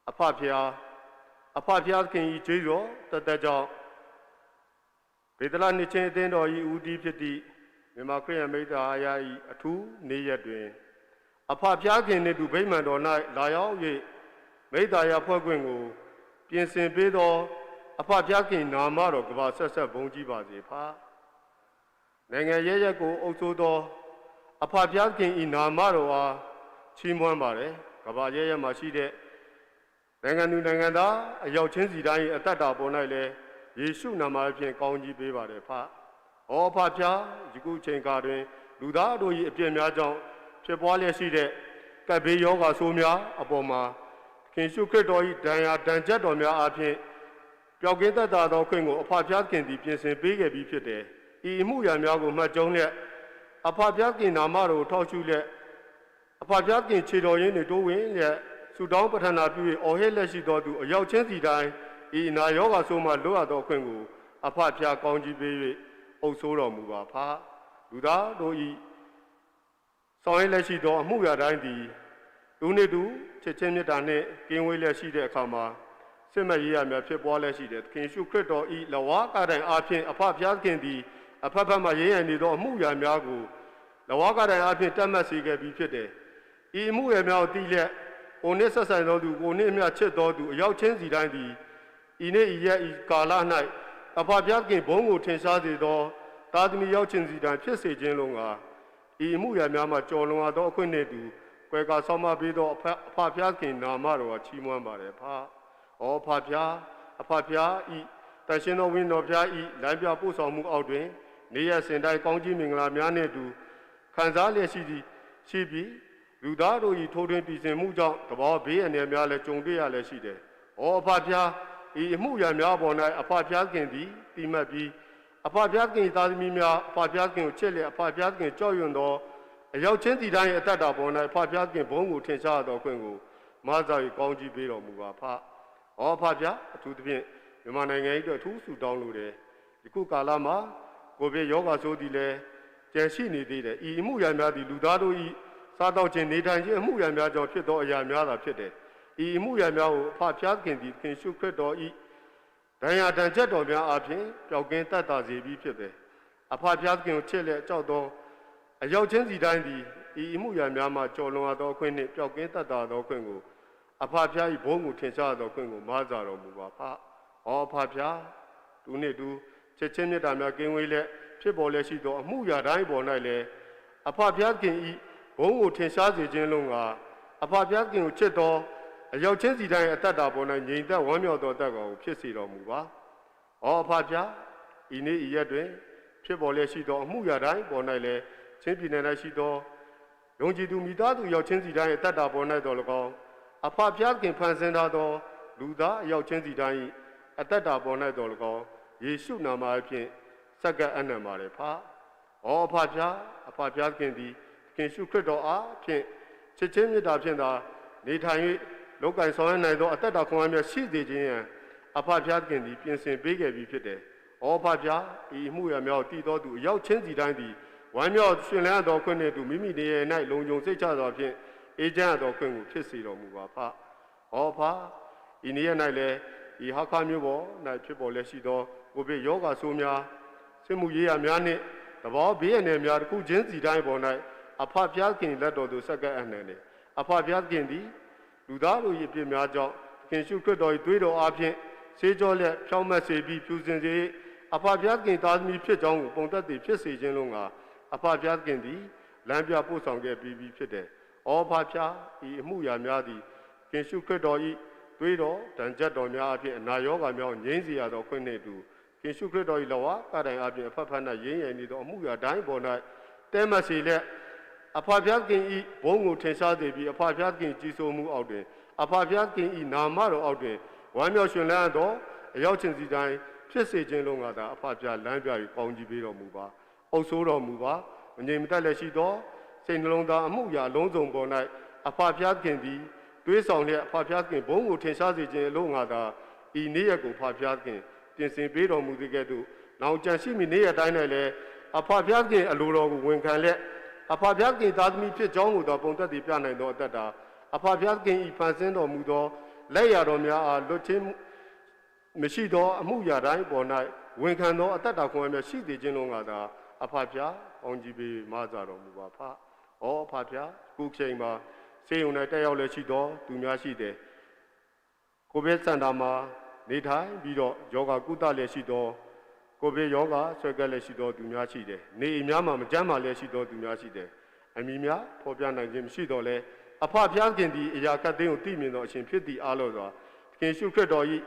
အဖဖျားအဖဖျားခင်ဤကျေးဇော်တသက်ကြောင့်ဗေဒလနှစ်ချင်းအသင်းတော်ဤဦးတည်ဖြစ်သည့်မြန်မာခရစ်ယာန်မိသားအားရ၏အထူးနေ့ရက်တွင်အဖဖျားခင်နှင့်တူဗိမာန်တော်၌လာရောက်၍မိသားရဖွဲ့ခွင့်ကိုပြင်ဆင်ပေးသောအဖဖျားခင်နာမတော်ကဘာဆက်ဆက်ဘုန်းကြီးပါစေဖာနိုင်ငံရဲရဲကိုအုပ်စိုးသောအဖဖျားခင်ဤနာမတော်အားချီးမွမ်းပါတယ်ကဘာရဲရဲမှာရှိတဲ့နိုင်ငံသူနိုင်ငံသားအရောက်ချင်းစီတိုင်းအသက်တာပေါ်၌လည်းယေရှုနာမဖြင့်ကောင်းကြီးပေးပါတယ်ဖ။ဩဖဖျားယခုချိန်ခါတွင်လူသားတို့၏အပြစ်များကြောင့်ဖြစ်ပွားလျက်ရှိတဲ့ကပ်ဘေးယောဂါဆိုးများအပေါ်မှာခင်ရှုခရစ်တော်၏ဒဏ်ရာဒဏ်ချက်တော်များအပြင်ပျောက်ကင်းသက်သာသောခွင့်ကိုအဖဖျားခင်သည်ပြင်ဆင်ပေးခဲ့ပြီးဖြစ်တယ်။ဤအမှုရာများကိုမှတ်ကြုံလျက်အဖဖျားခင်နာမတော်ကိုထောက်ရှုလျက်အဖဖျားခင်ခြေတော်ရင်းတွေတိုးဝင်လျက်ဆုတောင်းပတ္ထနာပြု၍အော်ဟစ်လက်ရှိသောသူအရောက်ချင်းစီတိုင်းဤအနာယောဂါဆိုးမှလွတ်ရသောခွင့်ကိုအဖဖျားကောင်းကြီးပေး၍အုပ်ဆိုးတော်မူပါဖလူသားတို့ဤဆောင်ရွက်လက်ရှိသောအမှုရာတိုင်းသည်လူနှင့်သူချစ်ချင်းမြတ်တာနှင့်ကင်းဝေးလက်ရှိတဲ့အခါမှာစစ်မှတ်ရေးရများဖြစ်ပွားလက်ရှိတဲ့သခင်ရှုခရစ်တော်ဤလဝါကတိုင်အားဖြင့်အဖဖျားခင်သည်အဖက်ဖက်မှရေးရန်နေသောအမှုရာများကိုလဝါကတိုင်အားဖြင့်တတ်မှတ်စေခဲ့ပြီးဖြစ်တယ်။ဤအမှုရာများကိုတိလျက်ကိုနှင့်ဆက်ဆံသောသူကိုနှင့်အမျှချစ်သောသူအရောက်ချင်းစီတိုင်းသည်ဤနေ့ဤရက်ဤကာလ၌အဖဖျားခင်ဘုန်းကိုထင်ရှားစေသောသာသမီရောက်ချင်းစီတိုင်းဖြစ်စေခြင်းလုံးကဤအမှုရာများမှကြော်လွန်သောအခွင့်နှင့်တူ ကွယ်ကာဆောင်မပေးသောအဖအဖဖျားခင်နာမတော်ကချီးမွမ်းပါတယ်ဖာ။ဩဖဖျားအဖဖျားဤတန်ရှင်တော်ဝင်းတော်ဖျားဤလမ်းပြပို့ဆောင်မှုအောက်တွင်နေရစင်တိုင်းကောင်းကြီးမင်္ဂလာများနှင့်အတူခံစားလျက်ရှိသည်ရှိပြီးလူသားတို့ဤထိုးထွင်းတည်ဆင်မှုကြောင့်တဘောဘေးအန္တရာယ်များလည်းကြုံတွေ့ရလည်းရှိတယ်။ဩအဖဖျားဤအမှုရာများပေါ်၌အဖဖျားခင်သည်တိမှတ်ပြီးအဖဖျားခင်သားသမီးများအဖဖျားခင်ကိုချစ်လျက်အဖဖျားခင်ကြောက်ရွံ့သောအရောက်ချင်းစီတိုင်းအတ္တတာပေါ်၌အဖဖျားခင်ဘုန်းကိုထင်ရှားတော်ခွင့်ကိုမဆာ၍ကောင်းကြီးပေးတော်မူပါဖ။ဩဖဖျားအထူးသဖြင့်မြန်မာနိုင်ငံ၏အတွက်အထူးဆုတောင်းလိုတယ်။ဒီခုကာလမှာကိုဗစ်ရောဂါဆိုးသည်လည်းကျန်ရှိနေသေးတယ်။ဤအမှုရာများသည်လူသားတို့၏စားတော့ခြင်းနေထိုင်ခြင်းအမှုရာများကြောင့်ဖြစ်သောအရာများသာဖြစ်တယ်။ဤအမှုရာများကိုအဖဖျားခင်သည်ခင်ရှုခရစ်တော်၏ဒဏ်ရာဒဏ်ချက်တော်များအပြင်ပျောက်ကင်းတတ်တာစေပြီးဖြစ်တယ်။အဖဖျားခင်ကိုချစ်လက်ကြောက်သောအရောက်ချင်းစီတိုင်းသည်ဤအမှုရာများမှကြော်လွန်သောအခွင့်နှင့်ပျောက်ကင်းတတ်တာသောအခွင့်ကိုအဖဖျား၏ဘုန်းကိုထင်ရှားသောအခွင့်ကိုမဆာတော်မူပါဖ။ဩအဖဖျားသူနှင့်တူချက်ချင်းမြတ်တာများကင်းဝေးလက်ဖြစ်ပေါ်လက်ရှိသောအမှုရာတိုင်းပေါ်၌လည်းအဖဖျားခင်၏ဘုန်းကိုထင်ရှားစေခြင်းလုံးကအဖဖျားခင်ကိုချစ်သောအရောက်ချင်းစီတိုင်းအတ္တတာပေါ်၌ငြိမ်သက်ဝမ်းမြောက်သောအတ္တကောင်ကိုဖြစ်စေတော်မူပါ။ဩအဖဖျားဤနေ့ဤရက်တွင်ဖြစ်ပေါ်လက်ရှိသောအမှုရာတိုင်းပေါ်၌လည်းချင်းပြည်နယ်၌ရှိသောယုံကြည်သူမိသားစုရောက်ချင်းစီတိုင်းအတ္တတာပေါ်၌တော်၎င်းအဖဖျားခင်ဖန်ဆင်းထားသောလူသားအရောက်ချင်းစီတိုင်းအတ္တတာပေါ်၌တော်၎င်းယေရှုနာမအဖြစ်စက္ကအနံပါတယ်ဖ။ဩအဖဖျားအဖဖျားခင်သည်ခင်ရှုခရစ်တော်အားဖြင့်ချစ်ချင်းမေတ္တာဖြင့်သာနေထိုင်၍လောကဆောင်ရနိုင်သောအသက်တာခွန်အားများရှိစေခြင်းရန်အဖဖျားခင်သည်ပြင်ဆင်ပေးခဲ့ပြီးဖြစ်တယ်။ဩဖဖျားဤအမှုရာများကိုတည်တော်သူအရောက်ချင်းစီတိုင်းသည်ဝမ်းမြောက်ရှင်လန်းတော်ခွင့်နှင့်တူမိမိနေရာ၌လုံခြုံစိတ်ချစွာဖြင့်အေးချမ်းတော်ခွင့်ကိုဖြစ်စေတော်မူပါဖ။ဩဖဤနေ့ရက်၌လည်းဤဟာခါမျိုးပေါ်၌ဖြစ်ပေါ်လက်ရှိသောကိုဗစ်ရောဂါဆိုးများစစ်မှုရေးရာများနှင့်တဘောဘေးအန္တရာယ်များတစ်ခုချင်းစီတိုင်းပေါ်၌အဖဖျားခင်လက်တော်သို့ဆက်ကပ်အနှံတယ်အဖဖျားခင်သည်လူသားတို့၏အပြစ်များကြောင့်ခင်ရှုခရစ်တော်၏သွေးတော်အားဖြင့်ဆေးကြောလက်ဖြောင်းမတ်စေပြီးဖြူစင်စေအဖဖျားခင်သားသမီးဖြစ်ကြောင်းကိုပုံသက်တည်ဖြစ်စေခြင်းလုံးကအဖဖျားခင်သည်လမ်းပြပို့ဆောင်ခဲ့ပြီးပြီးဖြစ်တယ်။အောဖဖျားဤအမှုရာများသည်ခင်ရှုခရစ်တော်၏သွေးတော်တန်ကြက်တော်များအဖြစ်အနာရောဂါများကိုငြိမ်းစေရသောခွင့်နှင့်အတူခင်ရှုခရစ်တော်၏လက်ဝါးကတိုင်အပြင်အဖက်ဖက်၌ရင်းရည်နေသောအမှုရာတိုင်းပေါ်၌တဲမစီလက်အဖဖျားခင်ဤဘုန်းကိုထင်ရှားစေပြီးအဖဖျားခင်ကြီးစိုးမှုအောက်တွင်အဖဖျားခင်ဤနာမတော်အောက်တွင်ဝမ်းမြောက်ရှင်လန်းသောအရောက်ချင်းစီတိုင်းဖြစ်စေခြင်းလုံးကသာအဖဖျားလမ်းပြ၍ကောင်းကြီးပေးတော်မူပါအုပ်ဆိုးတော်မူပါမငြိမ်မသက်လည်းရှိသောစိတ်နှလုံးသားအမှုရာအလုံးစုံပေါ်၌အဖဖျားခင်သည်တွေးဆောင်လျက်အဖဖျားခင်ဘုန်းကိုထင်ရှားစေခြင်းအလုံးငါသာဤနေ့ရက်ကိုဖဖျားခင်ပြင်ဆင်ပေးတော်မူသကဲ့သို့နောင်ကြံရှိမိနေ့ရက်တိုင်း၌လည်းအဖဖျားခင်အလိုတော်ကိုဝန်ခံလျက်အဖဖျားခင်သားသမီးဖြစ်ကြောင်းကိုသာပုံသက်တည်ပြနိုင်သောအတ္တတာအဖဖျားခင်ဤဖန်ဆင်းတော်မူသောလက်ရာတော်များအားလွတ်ချင်းမရှိသောအမှုရာတိုင်းပေါ်၌ဝန်ခံသောအတ္တတာခွန်အားများရှိသေးခြင်းလုံးကသာအဖဖျားကောင်းကြီးပေးမဆာတော်မူပါဖ။ဩအဖဖျားခုချိန်မှာစေယုံ၌တက်ရောက်လည်းရှိသောသူများရှိတယ်ကိုဗစ်စင်တာမှာနေထိုင်ပြီးတော့ယောဂကုသလည်းရှိသောကိုဗစ်ယောဂဆွဲကပ်လည်းရှိသောသူများရှိတယ်နေအိမ်များမှာမကျန်းမာလည်းရှိသောသူများရှိတယ်အမိများဖော်ပြနိုင်ခြင်းမရှိတော့လဲအဖဖျားခင်သည်အရာကတ်သိန်းကိုသိမြင်သောအရှင်ဖြစ်သည်အားလို့စွာသခင်ရှုခရစ်တော်၏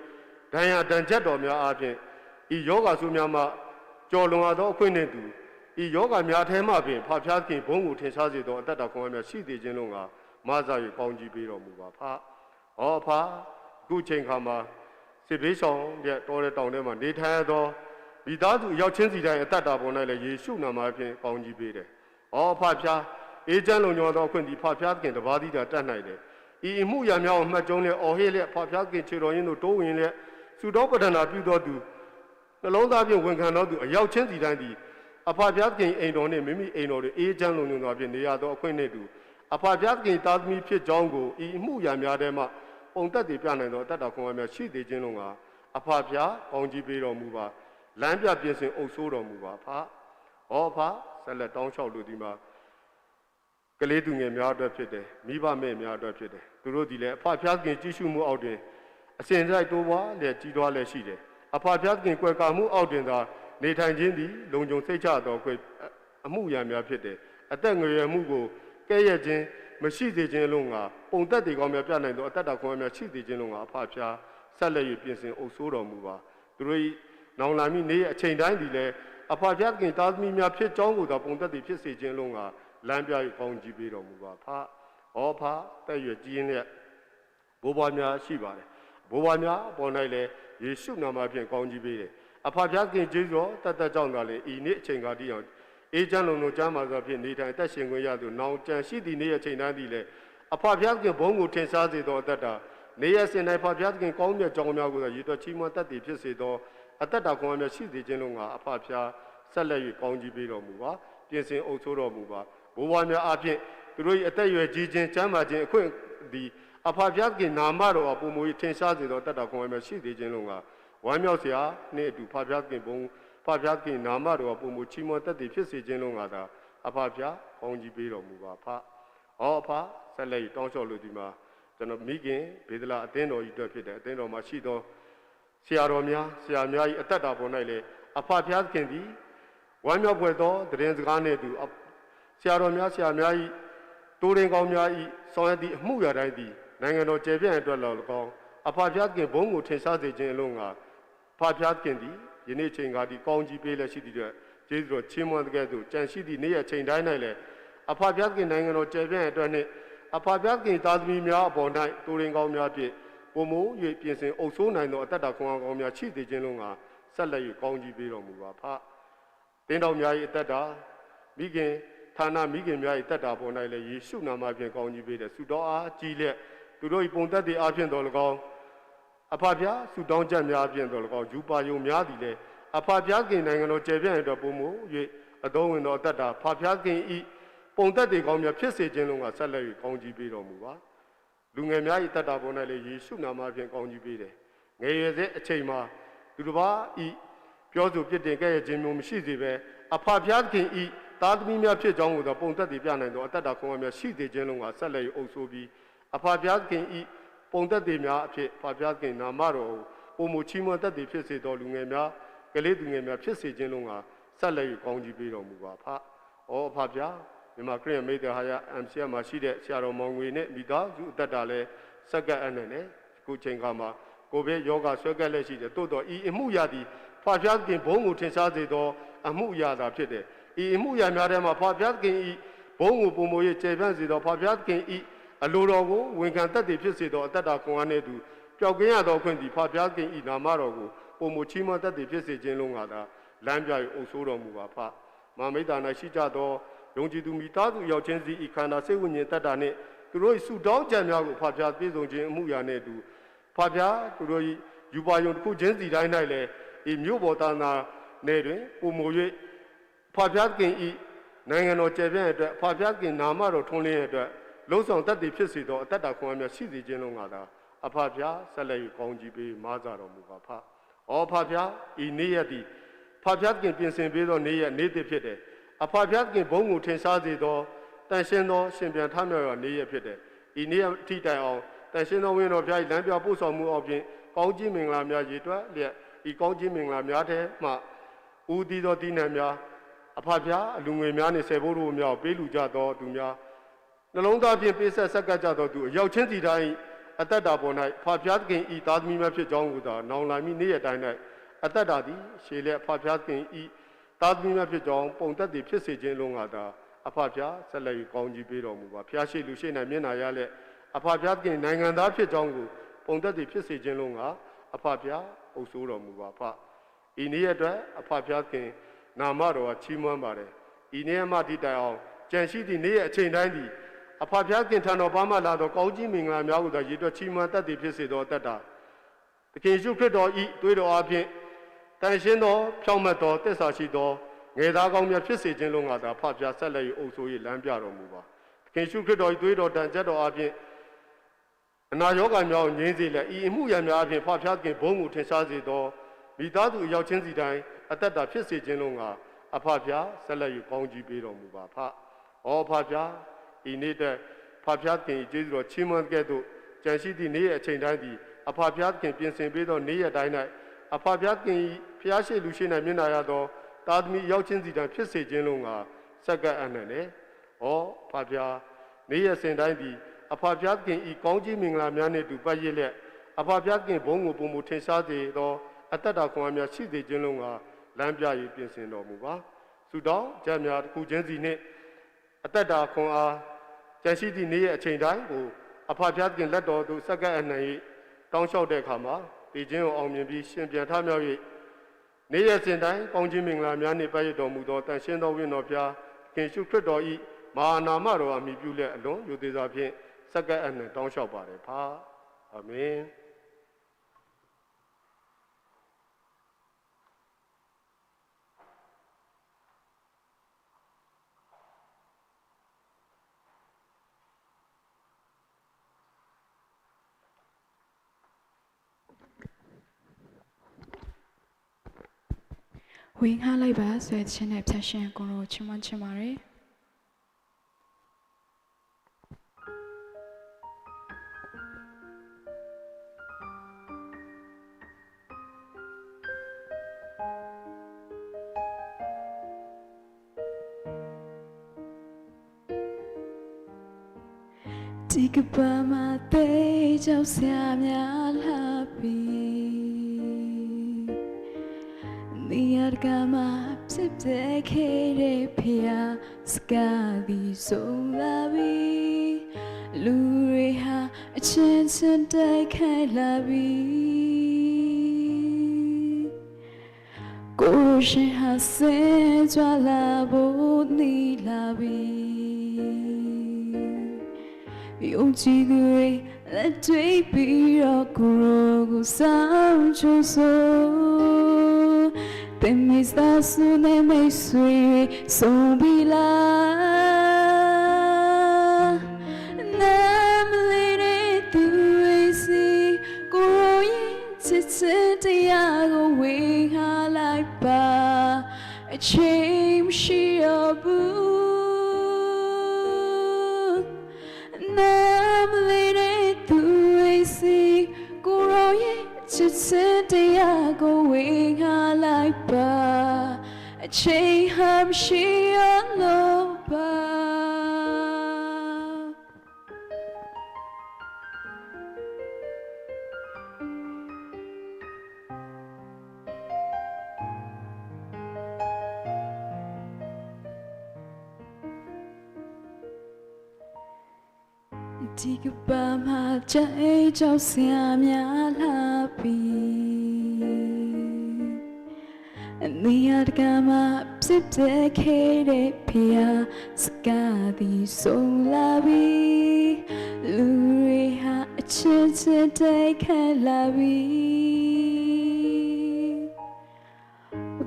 ဒဏ်ရာဒဏ်ချက်တော်များအားဖြင့်ဤယောဂဆိုးများမှကြော်လွန်ရသောအခွင့်နှင့်တူဤယောဂများထဲမှပင်ဖဖျားခင်ဘုန်းကိုထင်ရှားစေသောအတ္တတော်ခွန်အားများရှိသေးခြင်းလုံးကမဆာ၍ကောင်းကြီးပေးတော်မူပါဖ။ဩဖအခုချိန်ခါမှာစစ်ဘေးဆောင်တဲ့တောတဲ့တောင်ထဲမှာနေထိုင်ရသောမိသားစုအရောက်ချင်းစီတိုင်းအတ္တတာပေါ်၌လည်းယေရှုနာမဖြင့်ကောင်းကြီးပေးတယ်။ဩဖဖျားအေးချမ်းလုံခြုံသောအခွင့်ဒီဖဖျားခင်တပါးသီးတာတတ်နိုင်တယ်။ဤအမှုရာများကိုမှတ်ကြုံလျက်အော်ဟစ်လျက်ဖဖျားခင်ခြေတော်ရင်းတို့တိုးဝင်လျက်ဆုတောင်းပတ္ထနာပြုသောသူနှလုံးသားဖြင့်ဝန်ခံသောသူအရောက်ချင်းစီတိုင်းသည်အဖဖျားခင်အိမ်တော်နှင့်မိမိအိမ်တော်တွင်အေးချမ်းလုံခြုံသောဖြင့်နေရသောအခွင့်နှင့်တူအဖဖျားခင်သားသမီးဖြစ်ကြောင်းကိုဤအမှုရာများထဲမှပုံသက်တည်ပြနိုင်သောအတ္တတော်ခွန်အားများရှိသေးခြင်းလုံးကအဖဖျားကောင်းကြီးပေးတော်မူပါလမ်းပြပြင်ဆင်အုပ်ဆိုးတော်မူပါဖ။ဩဖဆက်လက်တောင်းလျှောက်လို့ဒီမှာကလေးသူငယ်များအတွက်ဖြစ်တယ်မိဘမဲ့များအတွက်ဖြစ်တယ်သူတို့ဒီလည်းအဖဖျားခင်ကြည့်ရှုမှုအောက်တွင်အစဉ်တိုင်းတိုးပွားလည်းကြီးထွားလည်းရှိတယ်အဖဖျားခင်ကွယ်ကာမှုအောက်တွင်သာနေထိုင်ခြင်းသည်လုံခြုံစိတ်ချသောကွယ်အမှုရာများဖြစ်တယ်အသက်ငွေရမှုကိုကဲ့ရဲ့ခြင်း မရှိစေခြင်းလုံးငါပုံသက်တွေကောင်းများပြနိုင်သောအတ္တတာခွန်အားများရှိစေခြင်းလုံးငါအဖဖျားဆက်လက်၍ပြင်ဆင်အုပ်ဆိုးတော်မူပါသူတို့၏နောင်လာမိနေ့အချိန်တိုင်းဒီလဲအဖဖျားခင်သားသမီးများဖြစ်ကြောင်းကိုသာပုံသက်တွေဖြစ်စေခြင်းလုံးငါလမ်းပြ၍ကောင်းကြီးပေးတော်မူပါဖ။ဩဖတဲ့ရွယ်ကြီးရင်လျက်ဘိုးဘွားများရှိပါတယ်။ဘိုးဘွားများအပေါ်၌လည်းယေရှုနာမဖြင့်ကောင်းကြီးပေးတယ်။အဖဖျားခင်ကျေးဇူးတော်တတ်တတ်ကြောင့်သာလေဤနေ့အချိန်ခါတည်းအောင်အေးချမ်းလုံလုံကျမ်းမာစွာဖြင့်နေထိုင်အသက်ရှင်ခွင့်ရသူနောင်ကြံရှိသည့်နေ့အချိန်တိုင်းသည်လည်းအဖဖျားခင်ဘုန်းကိုထင်ရှားစေသောအသက်တာနေရစင်၌ဖဖျားခင်ကောင်းမြတ်ကြောင်းများကိုသာရည်တော်ချီးမွမ်းတတ်သည်ဖြစ်စေသောအသက်တာခွန်အားများရှိစေခြင်းလုံးငါအဖဖျားဆက်လက်၍ကောင်းကြီးပေးတော်မူပါပြင်ဆင်အုပ်ဆိုးတော်မူပါဘိုးဘွားများအဖျင်သူတို့၏အသက်အရွယ်ကြီးခြင်းကျမ်းမာခြင်းအခွင့်သည်အဖဖျားခင်နာမတော်အပုံမူ၏ထင်ရှားစေသောအသက်တာခွန်အားများရှိစေခြင်းလုံးငါဝမ်းမြောက်စရာနှင့်အတူဖဖျားခင်ဘုန်းဖဖျားခင်နာမတော်အပုံမူချီးမွမ်းတတ်သည်ဖြစ်စေခြင်းလုံးငါသာအဖဖျားကောင်းကြီးပေးတော်မူပါဖ။ဟောအဖဆက်လက်တောင်းလျှောက်လို့ဒီမှာကျွန်တော်မိခင်ဘေဒလာအသင်းတော်ကြီးအတွက်ဖြစ်တယ်အသင်းတော်မှာရှိသောဆရာတော်များဆရာများ၏အသက်တာပေါ်၌လည်းအဖဖျားခင်သည်ဝမ်းမြောက်ဖွယ်သောတရင်စကားနှင့်အတူဆရာတော်များဆရာများ၏တိုးရင်ကောင်းများ၏ဆောင်ရသည့်အမှုရာတိုင်းသည်နိုင်ငံတော်ကျေပြန့်အတွက်လော၎င်းအဖဖျားခင်ဘုန်းကိုထင်ရှားစေခြင်းအလုံးငါဖဖျားခင်သည်ယနေ့ချိန်ကဒီကောင်းကြီးပေးလက်ရှိသည့်အတွက်ကျေးဇူးတော်ချီးမွမ်းတဲ့ကဲ့သို့ကြံရှိသည့်နေ့ရက်ချိန်တိုင်း၌လည်းအဖဖျားခင်နိုင်ငံတော်ကျေပြန့်အတွက်နှင့်အဖဖျားခင်သားသမီးများအပေါ်၌တိုးရင်ကောင်းများဖြင့်ပုံမိုး၍ပြင်ဆင်အုပ်ဆိုးနိုင်သောအသက်တာခွန်အားကောင်းများချိစေခြင်းလုံးငါဆက်လက်၍ကောင်းကြီးပေးတော်မူပါဖတင်းတော်များ၏အသက်တာမိခင်ဌာနမိခင်များ၏တက်တာပေါ်၌လည်းယေရှုနာမဖြင့်ကောင်းကြီးပေးတယ်ဆုတောင်းအားကြီးလက်သူတို့၏ပုံသက်တွေအားဖြင့်တော်၎င်းအဖဖျားဆုတောင်းချက်များဖြင့်တော်၎င်းယူပါယုံများသည်လည်းအဖဖျားခင်နိုင်ငံတော်ကျေပြန့်ရတော်ပုံမူ၍အတော်ဝင်တော်အသက်တာဖဖျားခင်ဤပုံသက်တွေကောင်းများဖြစ်စေခြင်းလုံးကဆက်လက်၍ကောင်းကြီးပေးတော်မူပါလူငယ်များ၏တက်တာပေါ်၌လည်းယေရှုနာမဖြင့်ကောင်းကြီးပေးတယ်ငယ်ရွယ်စေအချိန်မှာသူတစ်ပါးဤပြောဆိုပြစ်တင်ခဲ့ရခြင်းမျိုးမရှိစေဘဲအဖဖျားခင်ဤသားသမီးများဖြစ်ကြောင်းကိုသာပုံသက်တည်ပြနိုင်သောအသက်တာခွန်အားများရှိစေခြင်းလုံးကဆက်လက်အုပ်ဆိုးပြီးအဖဖျားခင်ဤပုံသက်တည်များအဖြစ်ဖဖျားခင်နာမတော်ကိုပုံမချီးမွမ်းသက်တည်ဖြစ်စေသောလူငယ်များကလေးသူငယ်များဖြစ်စေခြင်းလုံးကဆက်လက်ကောင်းကြီးပေးတော်မူပါဖ။ဩအဖဖျားမြန်မာခရစ်ယာန်မိတ်ဟာယ MCM မှာရှိတဲ့ဆရာတော်မောင်ငွေနဲ့မိသားစုအသက်တာလဲစက္ကန့်အနှံ့နဲ့ခုချိန်ခါမှာကိုဗစ်ယောဂဆွဲကက်လက်ရှိတယ်တိုးတော့ဤအမှုရာသည်ဖဖျားခင်ဘုန်းကိုထင်ရှားစေသောအမှုရာသာဖြစ်တယ်ဤအမှုရာများထဲမှာဖဖျားခင်ဤဘုန်းကိုပုံမ၍ကျေပြန့်စေသောဖဖျားခင်ဤအလိုတော်ကိုဝန်ခံတတ်သည်ဖြစ်စေသောအတ္တတာခွန်အားနှင့်အတူပျောက်ကင်းရသောခွင့်သည်ဖဖျားခင်ဤနာမတော်ကိုပုံမချီးမွမ်းတတ်သည်ဖြစ်စေခြင်းလုံးကသာလမ်းပြ၍အုပ်ဆိုးတော်မူပါဖမာမိတ်တာ၌ရှိကြသောယုံကြည်သူမိသားစုရောက်ချင်းစီဤခန္ဓာစိတ်ဝိညာဉ်တတ်တာနှင့်သူတို့၏ဆုတောင်းကြံများကိုဖဖျားပြည့်စုံခြင်းအမှုရာနှင့်အတူဖဖျားသူတို့၏ယူပါယုံတစ်ခုချင်းစီတိုင်း၌လည်းဤမြို့ပေါ်သာနာနယ်တွင်ပုံမ၍ဖဖျားခင်ဤနိုင်ငံတော်ကျယ်ပြန့်အတွက်ဖဖျားခင်နာမတော်ထွန်းလင်းရအတွက်လုံးဆောင်တတ်သည်ဖြစ်စေသောအတ္တတာခွန်အားများရှိစေခြင်းလုံးကသာအဖဖျားဆက်လက်၍ကောင်းကြီးပေးမဆတော်မူပါဖ။ဩဖဖျားဤနေ့ရက်သည်ဖဖျားခင်ပြင်ဆင်ပေးသောနေ့ရက်နေ့သစ်ဖြစ်တယ်။အဖဖျားခင်ဘုန်းကိုထင်ရှားစေသောတန်ရှင်းသောရှင်ပြန်ထမြောက်ရာနေ့ရက်ဖြစ်တယ်။ဤနေ့ရက်ထိတိုင်အောင်တန်ရှင်းသောဝိညာဉ်တော်ဖျား၏လမ်းပြပို့ဆောင်မှုအပြင်ကောင်းကြီးမင်္ဂလာများရည်တွက်လျက်ဤကောင်းကြီးမင်္ဂလာများထဲမှဦးတည်သောတည်နှံများအဖဖျားအလူငွေများနှင့်ဆေဘိုးတို့များပေးလူကြသောသူများနှလုံးသားဖြင့်ပေးဆက်ဆက်ကပ်ကြသောသူအရောက်ချင်းစီတိုင်းအသက်တာပေါ်၌ဖဖျားသခင်ဤသားသမီးများဖြစ်ကြောင်းကိုသာနောင်လာမိနေ့ရက်တိုင်း၌အသက်တာသည်ရှေလက်ဖဖျားသခင်ဤသားသမီးများဖြစ်ကြောင်းပုံသက်သည်ဖြစ်စေခြင်းလုံးကသာအဖဖျားဆက်လက်၍ကောင်းကြီးပေးတော်မူပါဖျားရှိလူရှိ၌မျက်နာရလက်အဖဖျားသခင်နိုင်ငံသားဖြစ်ကြောင်းကိုပုံသက်သည်ဖြစ်စေခြင်းလုံးကအဖဖျားအုပ်ဆိုးတော်မူပါဖဤနေ့ရက်အတွက်အဖဖျားသခင်နာမတော်ကချီးမွမ်းပါတယ်ဤနေ့မှဒီတိုင်အောင်ကြံရှိသည့်နေ့ရက်အချိန်တိုင်းသည်အဖဖျားခင်ထံတော်ပါမှလာသောကောင်းကြီးမင်္ဂလာများကိုသာရည်တွက်ချီးမွမ်းတတ်သည်ဖြစ်စေသောတတ်တာသခင်ယေရှုခရစ်တော်ဤသွေးတော်အားဖြင့်တန်ရှင်းသောဖြောင့်မတ်သောတစ္ဆာရှိသောငယ်သားကောင်းများဖြစ်စေခြင်းလုံးကသာဖဖျားဆက်လက်၍အုပ်ဆိုး၍လမ်းပြတော်မူပါသခင်ယေရှုခရစ်တော်ဤသွေးတော်တန်ကြပ်တော်အားဖြင့်အနာရောဂါများကိုငြိမ်းစေလက်ဤအမှုရာများအပြင်ဖဖျားခင်ဘုန်းကိုထင်ရှားစေသောမိသားစုအရောက်ချင်းစီတိုင်းအသက်တာဖြစ်စေခြင်းလုံးကအဖဖျားဆက်လက်၍ကောင်းကြီးပေးတော်မူပါဖ။ဩဖဖျားဤနေ့တည်းဖဖျားခင်ကျေးဇူးတော်ချီးမွမ်းကဲ့သို့ကြံရှိသည့်နေ့ရဲ့အချိန်တိုင်းသည်အဖဖျားခင်ပြင်ဆင်ပေးသောနေ့ရက်တိုင်း၌အဖဖျားခင်ဖျားရှိလူရှိ၌မျက်နာရသောတာသမီရောက်ချင်းစီတိုင်းဖြစ်စေခြင်းလုံးကစက္ကန့်အနှံ့နဲ့ဩဖဖျား နေရစင်တိုင်းသည်အဖဖျားသခင်ဤကောင်းကြီးမင်္ဂလာများနှင့်တူပတ်ရည်လျက်အဖဖျားသခင်ဘုန်းကိုပုံမူထင်ရှားစေသောအတ္တတာခွန်အားများရှိစေခြင်းလုံးကလမ်းပြ၍ပြင်ဆင်တော်မူပါ။ဆုတောင်းကြများတစ်ခုချင်းစီနှင့်အတ္တတာခွန်အားကြံရှိသည့်နေ့ရဲ့အချိန်တိုင်းကိုအဖဖျားသခင်လက်တော်သို့စက္ကန့်အနှံ့၍တောင်းလျှောက်တဲ့အခါမှာတည်ခြင်းကိုအောင်မြင်ပြီးရှင်ပြန်ထမြောက်၍နေ့ရက်စဉ်တိုင်းကောင်းခြင်းမင်္ဂလာများနှင့်ပတ်ရတော်မူသောတန်ရှင်းသောဝိညာဉ်တော်ဖျားခင်ရှုခရစ်တော်၏မဟာနာမတော်အမိပြုလက်အလွန်ယူသေးစွာဖြင့်စက္ကန့်အနှံ့တောင်းလျှောက်ပါတယ်ဖာအာမင် ဝင်းငှလိုက်ပါဆွဲခြင်းနဲ့ဖြတ်ရှင်ကိုရိုချီးမွမ်းချင်ပါတယ်ဒီကဘာမှာတေးကြောက်စရာများလာပြီနေရာတကာမှာဖြစ်ပျက်ခဲ့တဲ့ဖျားစကားသည်ဆုံးလာပြီလူတွေဟာအချင်းချင်းတိုက်ခိုက်လာပြီကိုရှင်ဟာဆဲကြွလာဖို့နေလာပြီ ယုံကြည်သူတွေလက်တွေ့ပြီးတော့ကိုရောကိုဆောင်ချိုးဆိုတင်မီသာစုနေမိတ်ဆွေတွေဆုံးပြီလားနာမလေးတဲ့သူတွေစီကိုရောရဲ့ချစ်ချစ်တရားကိုဝေငှလိုက်ပါအချိန်မရှိတော့ဘူး နာမလေးတဲ့သူတွေစီကိုရောရဲ့ချစ်စင်တရားကိုဝေငှလိုက်ပါအချိန်ဟာမရှိရလို့ပါဒီကဘာမှာကြိုက်ကြောက်စရာများလာပြီနေရာတကာမှာဖြစ်ပျက်ခဲ့တဲ့ဖျားစကားသည်ဆုံးလာပြီလူတွေဟာအချင်းချင်းတိုက်ခတ်လာပြီ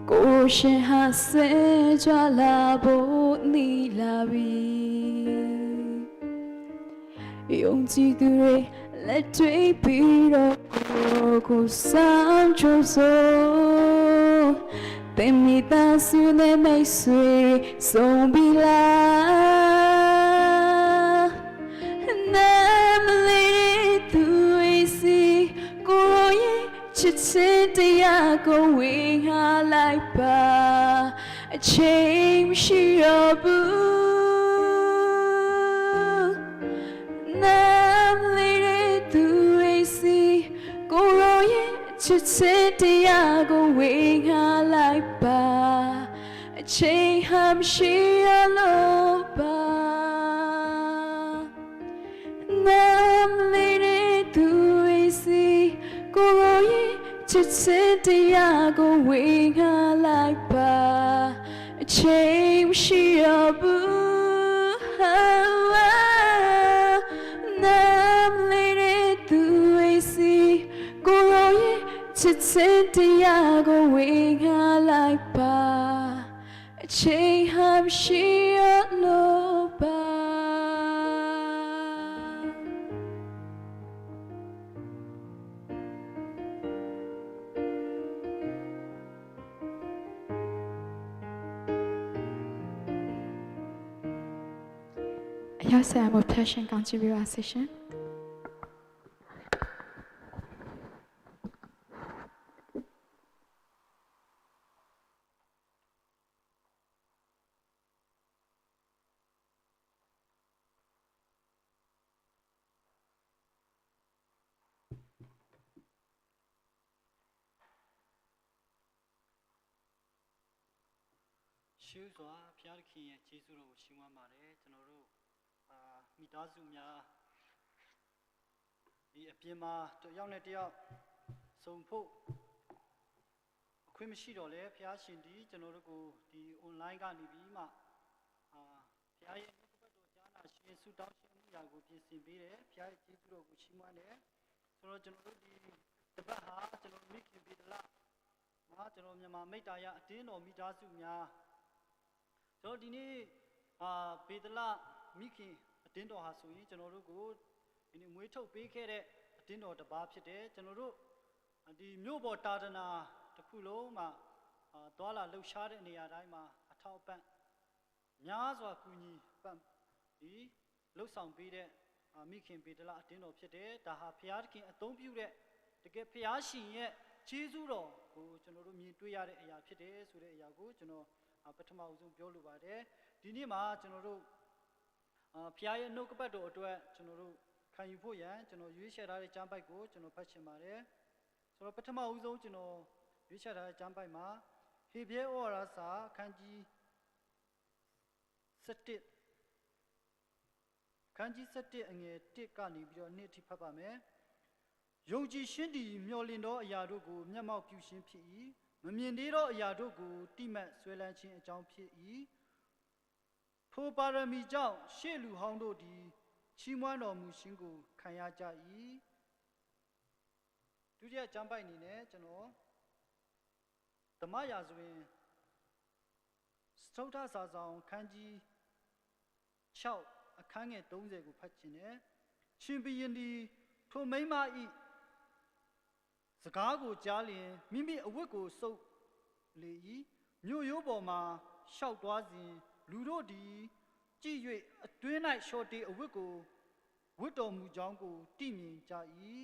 ကိုရှင်ဟာဆဲကြလာဖို့နေလာပြီ ယုံကြည်သူတွေလက်တွေ့ပြီးတော့ကိုယ်ကိုဆောင်ချိုးဆိုတင်မိသားစုနဲ့မိတ်ဆွေတွေဆုံးပြီလားနာမလေးတဲ့သူတွေစီကိုရောရဲ့ချစ်ချစ်တရားကိုဝေငှလိုက်ပါအချိန်မရှိတော့ဘူး နာမလေးတဲ့သူတွေစီကိုရောရဲ့ချစ်ချစ်တရားကိုဝေငှလိုက်ပါအချိန်ဟာမရှိရလို့ပါနာမလေးတဲ့သူတွေစီကိုရောရဲ့ချစ်ချစ်တရားကိုဝေငှလိုက်ပါအချိန်မရှိရဘူး နာမလေးတဲ့သူတွေစီကိုရောရဲ့ချစ်ချစ်တရားကိုဝေငှလိုက်ပါအချိန်ဟာမရှိရလို့ပါအရောက်ဆရာမဖျက်ရှင်ကောင်းချီးပေးပါစေရှင် ရှေးစွာဘုရားသခင်ရဲ့ကျေးဇူးတော်ကိုချီးမွမ်းပါတယ်ကျွန်တော်တို့အာမိသားစုများဒီအပြင်မှာတယောက်နဲ့တယောက်စုံဖို့အခွင့်မရှိတော့လဲဘုရားရှင်ဒီကျွန်တော်တို့ကိုဒီ online ကနေပြီးမှအာဘုရားရဲ့နှုတ်ကပတ်တော်ကြားနာရှင်ဆုတောင်းရှင်မှုရာကိုပြင်ဆင်ပေးတယ်ဘုရားရဲ့ကျေးဇူးတော်ကိုချီးမွမ်းတယ်ဆိုတော့ကျွန်တော်တို့ဒီတပတ်ဟာကျွန်တော်မိခင်ပေတလမှာကျွန်တော်မြန်မာမိတ္တာရအတင်းတော်မိသားစုများ ကျွန်တော်ဒီနေ့အာပေတလမိခင်အတင်းတော်ဟာဆိုရင်ကျွန်တော်တို့ကိုဒီနေ့မွေးထုတ်ပေးခဲ့တဲ့အတင်းတော်တစ်ပါးဖြစ်တယ်ကျွန်တော်တို့ဒီမြို့ပေါ်တာဒနာတစ်ခုလုံးမှာအာသွာလာလှုပ်ရှားတဲ့နေရာတိုင်းမှာအထောက်အပံ့များစွာကူညီပံ့ဒီလှုပ်ဆောင်ပေးတဲ့အာမိခင်ပေတလအတင်းတော်ဖြစ်တယ်ဒါဟာဖျားသခင်အသုံးပြုတဲ့တကယ်ဖျားရှင်ရဲ့ကျေးဇူးတော်ကိုကျွန်တော်တို့မြင်တွေ့ရတဲ့အရာဖြစ်တယ်ဆိုတဲ့အရာကိုကျွန်တော် ပထမအဆုံးပြောလိုပါတယ်ဒီနေ့မှာကျွန်တော်တို့အာဖျားရဲ့နှုတ်ကပတ်တော်အတွက်ကျွန်တော်တို့ခံယူဖို့ရန်ကျွန်တော်ရွေးချယ်ထားတဲ့ကျမ်းပိုက်ကိုကျွန်တော်ဖတ်ချင်ပါတယ်ဆိုတော့ပထမဦးဆုံးကျွန်တော်ရွေးချယ်ထားတဲ့ကျမ်းပိုက်မှာဟေဘဲဩဝါဒစာအခန်းကြီး7ခန်းကြီး7အငယ်1ကနေပြီးတော့နှစ်အထိဖတ်ပါမယ်ယုံကြည်ခြင်းသည်မျှော်လင့်သောအရာတို့ကိုမျက်မှောက်ပြုခြင်းဖြစ်၏ မမြင်သေးသောအရာတို့ကိုတိမတ်ဆွဲလန်းခြင်းအကြောင်းဖြစ်၏ထိုပါရမီကြောင့်ရှေ့လူဟောင်းတို့သည်ချီးမွမ်းတော်မူခြင်းကိုခံရကြ၏ဒုတိယကျမ်းပိုက်အနေနဲ့ကျွန်တော်ဓမ္မရာဇဝင်စတုထစာဆောင်ခန်းကြီး6အခန်းငယ်30ကိုဖတ်ခြင်းနဲ့ရှင်ဘီရင်ဒီထိုမိမဤ စကားကိုကြားလျင်မိမိအဝတ်ကိုစုပ်လေ၏မြို့ရိုးပေါ်မှာရှောက်သွားစဉ်လူတို့သည်ကြည့်၍အတွင်း၌လျှော်တေအဝတ်ကိုဝတ်တော်မူကြောင်းကိုတိမြင်ကြ၏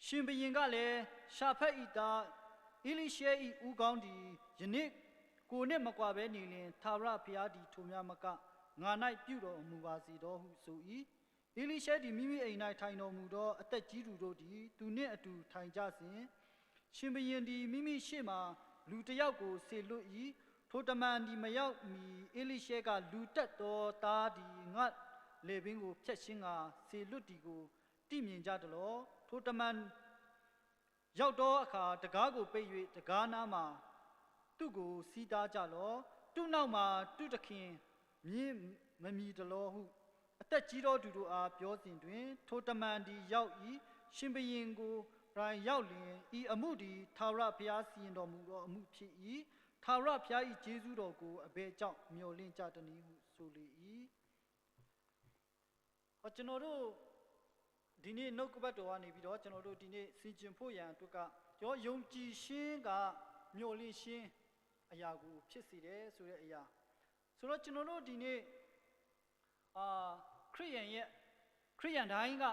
ရှင်ဘရင်ကလည်းရှာဖက်ဤသားအေလိရှဲဤဦးကောင်းသည်ယနေ့ကိုနှင့်မကွာဘဲနေလျင်သာရဖျားသည်ထိုမြမကငါ၌ပြုတော်မူပါစေတော်ဟုဆို၏ အေလိရှဲသည်မိမိအိမ်၌ထိုင်တော်မူသောအသက်ကြီးသူတို့သည်သူနှင့်အတူထိုင်ကြစဉ်ရှင်ဘရင်သည်မိမိရှေ့မှလူတစ်ယောက်ကိုဆေလွတ်၏ထိုတမန်သည်မရောက်မီအေလိရှဲကလူတက်သောသားသည်ငါလေပင်ကိုဖျက်ရှင်းကဆေလွတ်သည်ကိုတိမြင်ကြသလောထိုတမန်ရောက်သောအခါတကားကိုပိတ်၍တကားနားမှာသူ့ကိုစီးတားကြလောသူ့နောက်မှာသူ့တခင်မြင်းမမီတလောဟု အသက်ကြီးသောသူတို့အားပြောစဉ်တွင် ထိုတမန်သည်ရောက်၏ရှင်ဘရင်ကိုရိုင်ရောက်လျင်ဤအမှုသည်ထာဝရဘုရားစီရင်တော်မူသောအမှုဖြစ်၏ထာဝရဘုရား၏ကျေးဇူးတော်ကိုအဘယ်ကြောင့်မျှော်လင့်ကြသနည်းဟုဆိုလေ၏ဟောကျွန်တော်တို့ဒီနေ့နှုတ်ကပတ်တော်ကနေပြီးတော့ကျွန်တော်တို့ဒီနေ့စင်ကျင်ဖို့ရန်အတွက်ကကျွန်တော်ယုံကြည်ခြင်းကမျှော်လင့်ခြင်းအရာကိုဖြစ်စေတယ်ဆိုတဲ့အရာဆိုတော့ကျွန်တော်တို့ဒီနေ့ အာခရိယန်ရဲ့ခရိယန်တိုင်းက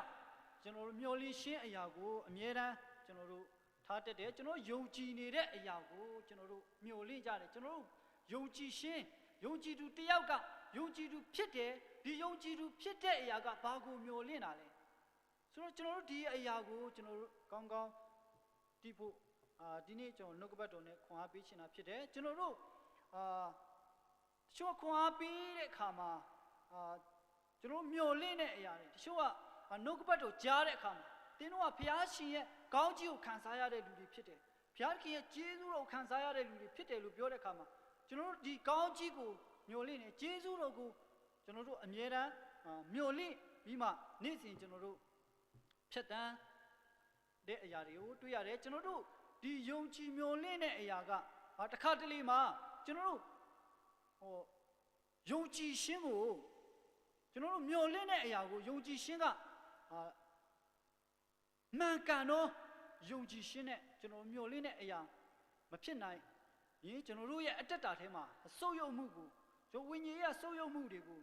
ကျွန်တော်တို့မျှော်လင့်ခြင်းအရာကိုအမြဲတမ်းကျွန်တော်တို့ထားတတ်တယ်ကျွန်တော်ယုံကြည်နေတဲ့အရာကိုကျွန်တော်တို့မျှော်လင့်ကြတယ်ကျွန်တော်တို့ယုံကြည်ခြင်းယုံကြည်သူတယောက်ကယုံကြည်သူဖြစ်တယ်ဒီယုံကြည်သူဖြစ်တဲ့အရာကဘာကိုမျှော်လင့်တာလဲဆိုတော့ကျွန်တော်တို့ဒီအရာကိုကျွန်တော်တို့ကောင်းကောင်းတီးဖို့အာဒီနေ့ကျွန်တော်နှုတ်ကပတ်တော်နဲ့ခွန်အားပေးချင်တာဖြစ်တယ်ကျွန်တော်တို့အာတချို့ခွန်အားပေးတဲ့အခါမှာ အာကျွန်တော်မျော်လင့်တဲ့အရာတွေတချို့ကနှုတ်ကပတ်တော်ကြားတဲ့အခါမှာတင်းတို့ကဖျားရှင်ရဲ့ကောင်းကြီးကိုခံစားရတဲ့လူတွေဖြစ်တယ်ဖျားခင်ရဲ့ကျေးဇူးတော်ခံစားရတဲ့လူတွေဖြစ်တယ်လို့ပြောတဲ့အခါမှာကျွန်တော်တို့ဒီကောင်းကြီးကိုမျော်လင့်နေကျေးဇူးတော်ကိုကျွန်တော်တို့အမြဲတမ်းမျော်လင့်ပြီးမှနေ့စဉ်ကျွန်တော်တို့ဖြတ်တန်းတဲ့အရာတွေကိုတွေ့ရတယ်ကျွန်တော်တို့ဒီယုံကြည်မျော်လင့်တဲ့အရာကတခါတလေမှာကျွန်တော်တို့ဟို ယုံကြည်ခြင်းကိုကျွန်တော်တို့မျော်လင့်တဲ့အရာကိုယုံကြည်ခြင်းကအာမှန်ကန်သောယုံကြည်ခြင်းနဲ့ကျွန်တော်မျော်လင့်တဲ့အရာမဖြစ်နိုင်ရင်ကျွန်တော်တို့ရဲ့အတက်တာထဲမှာအဆုတ်ယုတ်မှုကိုကျွန်တော်ဝိညာဉ်ရဲ့ဆုတ်ယုတ်မှုတွေကို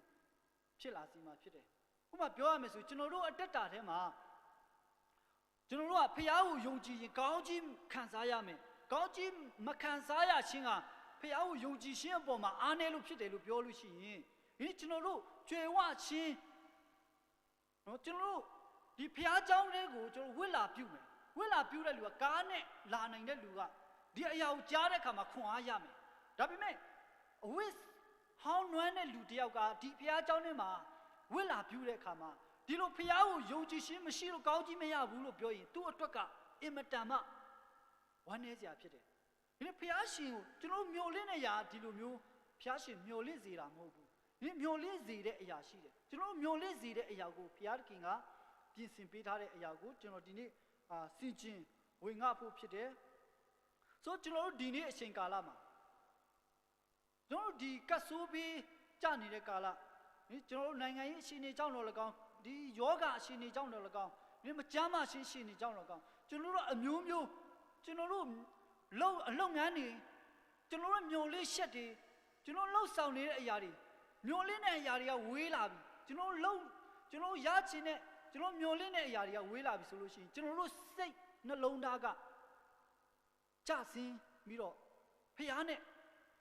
ဖြစ်လာစေမှာဖြစ်တယ်ဥပမာပြောရမယ်ဆိုကျွန်တော်တို့အတက်တာထဲမှာကျွန်တော်တို့ကဖျားကိုယုံကြည်ရင်ကောင်းကြီးခံစားရမယ်ကောင်းကြီးမခံစားရခြင်းက ဖျားကိုယုံကြည်ခြင်းအပေါ်မှာအားနည်းလို့ဖြစ်တယ်လို့ပြောလို့ရှိရင်ဒီကျွန်တော်တို့ကြွယ်ဝခြင်းနော်ကျွန်တော်တို့ဒီဖျားเจ้าတွေကိုကျွန်တော်ဝစ်လာပြုမယ်ဝစ်လာပြုတဲ့လူကကားနဲ့လာနိုင်တဲ့လူကဒီအရာကိုကြားတဲ့အခါမှာခွန်အားရမယ်ဒါပေမဲ့ အဝတ်ဟောင်းနွမ်းတဲ့လူတယောက်ကဒီဖះเจ้าနဲ့မှာဝစ်လာပြူတဲ့အခါမှာဒီလိုဖះကိုယုံကြည်ခြင်းမရှိလို့ကောင်းကြီးမရဘူးလို့ပြောရင်သူ့အတွက်ကအင်မတန်မှဝမ်းနည်းစရာဖြစ်တယ်။ဒီနေ့ဖះရှင်ကိုကျွန်တော်မျော်လင့်တဲ့ຢာဒီလိုမျိုးဖះရှင်မျော်လင့်စေတာမဟုတ်ဘူး။ဒီမျော်လင့်စေတဲ့အရာရှိတယ်။ကျွန်တော်မျော်လင့်စေတဲ့အရာကိုဖះခင်ကပြင်ဆင်ပေးထားတဲ့အရာကိုကျွန်တော်ဒီနေ့အာစင်ကျင်ဝင်ငှဖို့ဖြစ်တယ်။ဆိုကျွန်တော်တို့ဒီနေ့အချိန်ကာလမှာကျွန်တော်တို့ဒီကတ်ဆိုးပြီးကြနေတဲ့ကာလဒီကျွန်တော်တို့နိုင်ငံရေးအခြေအနေကြောင့်တော့၎င်းဒီယောဂအခြေအနေကြောင့်တော့၎င်းဒီမကြမ်းမရှင်းရှင်းနေကြောင့်တော့၎င်းကျွန်တော်တို့အမျိုးမျိုးကျွန်တော်တို့လုံအလုပ်ငန်းတွေကျွန်တော်တို့မျောလေးရှက်တွေကျွန်တော်လှုပ်ဆောင်နေတဲ့အရာတွေမျောလေးတဲ့အရာတွေကဝေးလာပြီကျွန်တော်လှုပ်ကျွန်တော်ရချင်တဲ့ကျွန်တော်မျောလေးတဲ့အရာတွေကဝေးလာပြီဆိုလို့ရှိရင်ကျွန်တော်တို့စိတ်နှလုံးသားကကြဆင်းပြီးတော့ဖျားနဲ့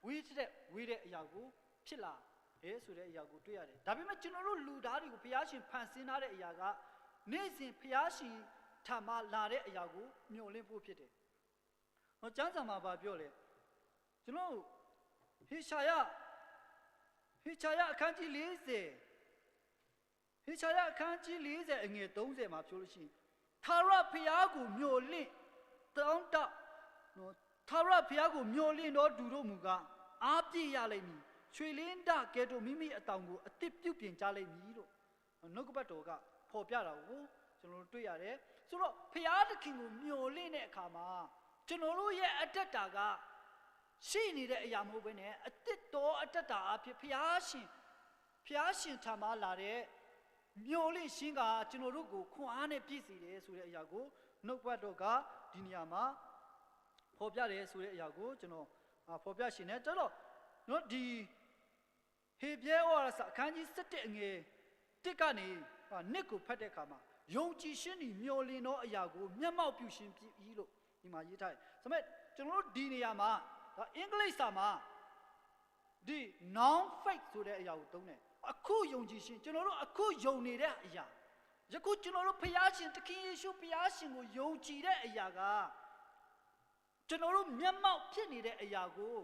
ဝေးတဲ့ဝေးတဲ့အရာကိုဖြစ်လာတယ်ဆိုတဲ့အရာကိုတွေ့ရတယ်။ဒါပေမဲ့ကျွန်တော်တို့လူသားတွေကိုဖျားရှင်ဖန်ဆင်းထားတဲ့အရာကနေ့စဉ်ဖျားရှင်ထံမှလာတဲ့အရာကိုမျှော်လင့်ဖို့ဖြစ်တယ်။ဟောကျမ်းစာမှာဗာပြောလေကျွန်တော်ဟေရှာယဟေရှာယအခန်းကြီး40ဟေရှာယအခန်းကြီး40အငယ်30မှာပြောလို့ရှိရင်သာရဖျားကိုမျှော်လင့်တောင်းတနော်သာရဖျားကိုမျှော်လင့်တော်သူတို့မူကားအားပြည့်ရလိမ့်မည်ချွေလင်းတကဲ့သို့မိမိအတောင်ကိုအတစ်ပြုတ်ပြင်ကြလိမ့်မည်လို့နှုတ်ကပတ်တော်ကဖော်ပြတာကိုကျွန်တော်တို့တွေ့ရတယ်ဆိုတော့ဖျားသခင်ကိုမျှော်လင့်တဲ့အခါမှာကျွန်တော်တို့ရဲ့အတက်တာကရှိနေတဲ့အရာမဟုတ်ဘဲနဲ့အတစ်တော်အတက်တာအဖြစ်ဖျားရှင်ဖျားရှင်ထံမှလာတဲ့မျော်လင့်ခြင်းကကျွန်တော်တို့ကိုခွန်အားနဲ့ပြည့်စေတယ်ဆိုတဲ့အရာကိုနှုတ်ကပတ်တော်ကဒီနေရာမှာဖော်ပြတယ်ဆိုတဲ့အရာကိုကျွန်တော်ဖော်ပြရှင်တယ်တော်တော့နော်ဒီဟေပြဲဩဝါဒစာအခန်းကြီး7အငယ်1ကနေနှစ်ကိုဖတ်တဲ့အခါမှာယုံကြည်ခြင်းဤမျော်လင့်သောအရာကိုမျက်မှောက်ပြုရှင်ပြ၏လို့ဒီမှာရေးထားတယ်။ဒါပေမဲ့ကျွန်တော်တို့ဒီနေရာမှာဒါအင်္ဂလိပ်စာမှာဒီ non faith ဆိုတဲ့အရာကိုသုံးတယ်။အခုယုံကြည်ခြင်းကျွန်တော်တို့အခုယုံနေတဲ့အရာယခုကျွန်တော်တို့ဖျားရှင်သခင်ယေရှုဖျားရှင်ကိုယုံကြည်တဲ့အရာကကျွန်တော်တို့မျက်မှောက်ဖြစ်နေတဲ့အရာကို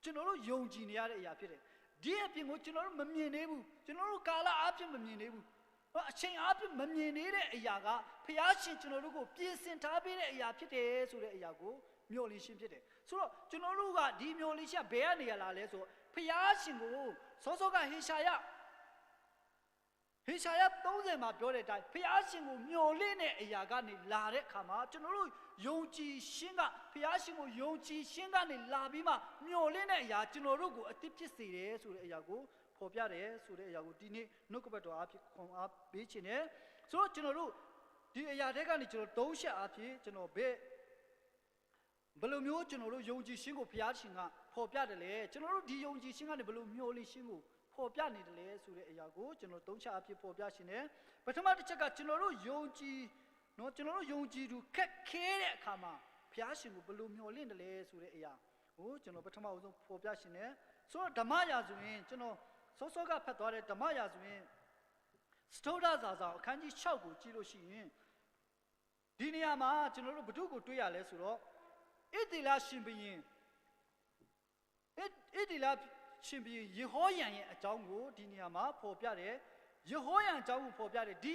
ကျွန်တော်တို့ယုံကြည်နေရတဲ့အရာဖြစ်တယ်။ဒီအပြင်ကိုကျွန်တော်တို့မမြင်သေးဘူး။ကျွန်တော်တို့ကာလအပြင်မမြင်သေးဘူး။အချိန်အပြင်မမြင်သေးတဲ့အရာကဖျားရှင်ကျွန်တော်တို့ကိုပြင်ဆင်ထားပေးတဲ့အရာဖြစ်တယ်ဆိုတဲ့အရာကိုမျှော်လင့်ခြင်းဖြစ်တယ်။ဆိုတော့ကျွန်တော်တို့ကဒီမျှော်လင့်ချက်ဘယ်ကနေရလာလဲဆိုဖျားရှင်ကိုစောစောကဟေရှာယဟေရှာယ30မှာပြောတဲ့အတိုင်းဖျားရှင်ကိုမျှော်လင့်တဲ့အရာကနေလာတဲ့အခါမှာကျွန်တော်တို့ယုံကြည်ခြင်းကဖျားရှင်ကိုယုံကြည်ခြင်းကနေလာပြီးမှမျှော်လင့်တဲ့အရာကျွန်တော်တို့ကိုအသစ်ဖြစ်စေတယ်ဆိုတဲ့အရာကိုဖော်ပြတယ်ဆိုတဲ့အရာကိုဒီနေ့နှုတ်ကပတ်တော်အားဖြင့်ခွန်အားပေးခြင်းနဲ့ဆိုတော့ကျွန်တော်တို့ဒီအရာတွေကနေကျွန်တော်သုံးချက်အားဖြင့်ကျွန်တော်ဘယ်ဘယ်လိုမျိုးကျွန်တော်တို့ယုံကြည်ခြင်းကိုဘုရားရှင်ကဖော်ပြတယ်လဲကျွန်တော်တို့ဒီယုံကြည်ခြင်းကနေဘယ်လိုမျှော်လင့်ခြင်းကိုဖော်ပြနေတယ်လဲဆိုတဲ့အရာကိုကျွန်တော်သုံးချက်အဖြစ်ဖော်ပြရှင်တယ်ပထမတစ်ချက်ကကျွန်တော်တို့ယုံကြည်နော်ကျွန်တော်တို့ယုံကြည်သူခက်ခဲတဲ့အခါမှာဘုရားရှင်ကိုဘယ်လိုမျှော်လင့်တယ်လဲဆိုတဲ့အရာဟိုကျွန်တော်ပထမအဆုံးဖော်ပြရှင်တယ်ဆိုတော့ဓမ္မရာဆိုရင်ကျွန်တော်စောစောကဖတ်သွားတဲ့ဓမ္မရာဆိုရင်စတုဒ္ဒဇာဆောင်အခန်းကြီး6ကိုကြည့်လို့ရှိရင်ဒီနေရာမှာကျွန်တော်တို့ဘု து ကိုတွေ့ရလဲဆိုတော့ဣတိလရှင်ဘုရင်ဣတိလရှင်ဘုရင်ယေဟောယံရဲ့အကြောင်းကိုဒီနေရာမှာဖော်ပြတယ်ယေဟောယံအကြောင်းကိုဖော်ပြတယ်ဒီ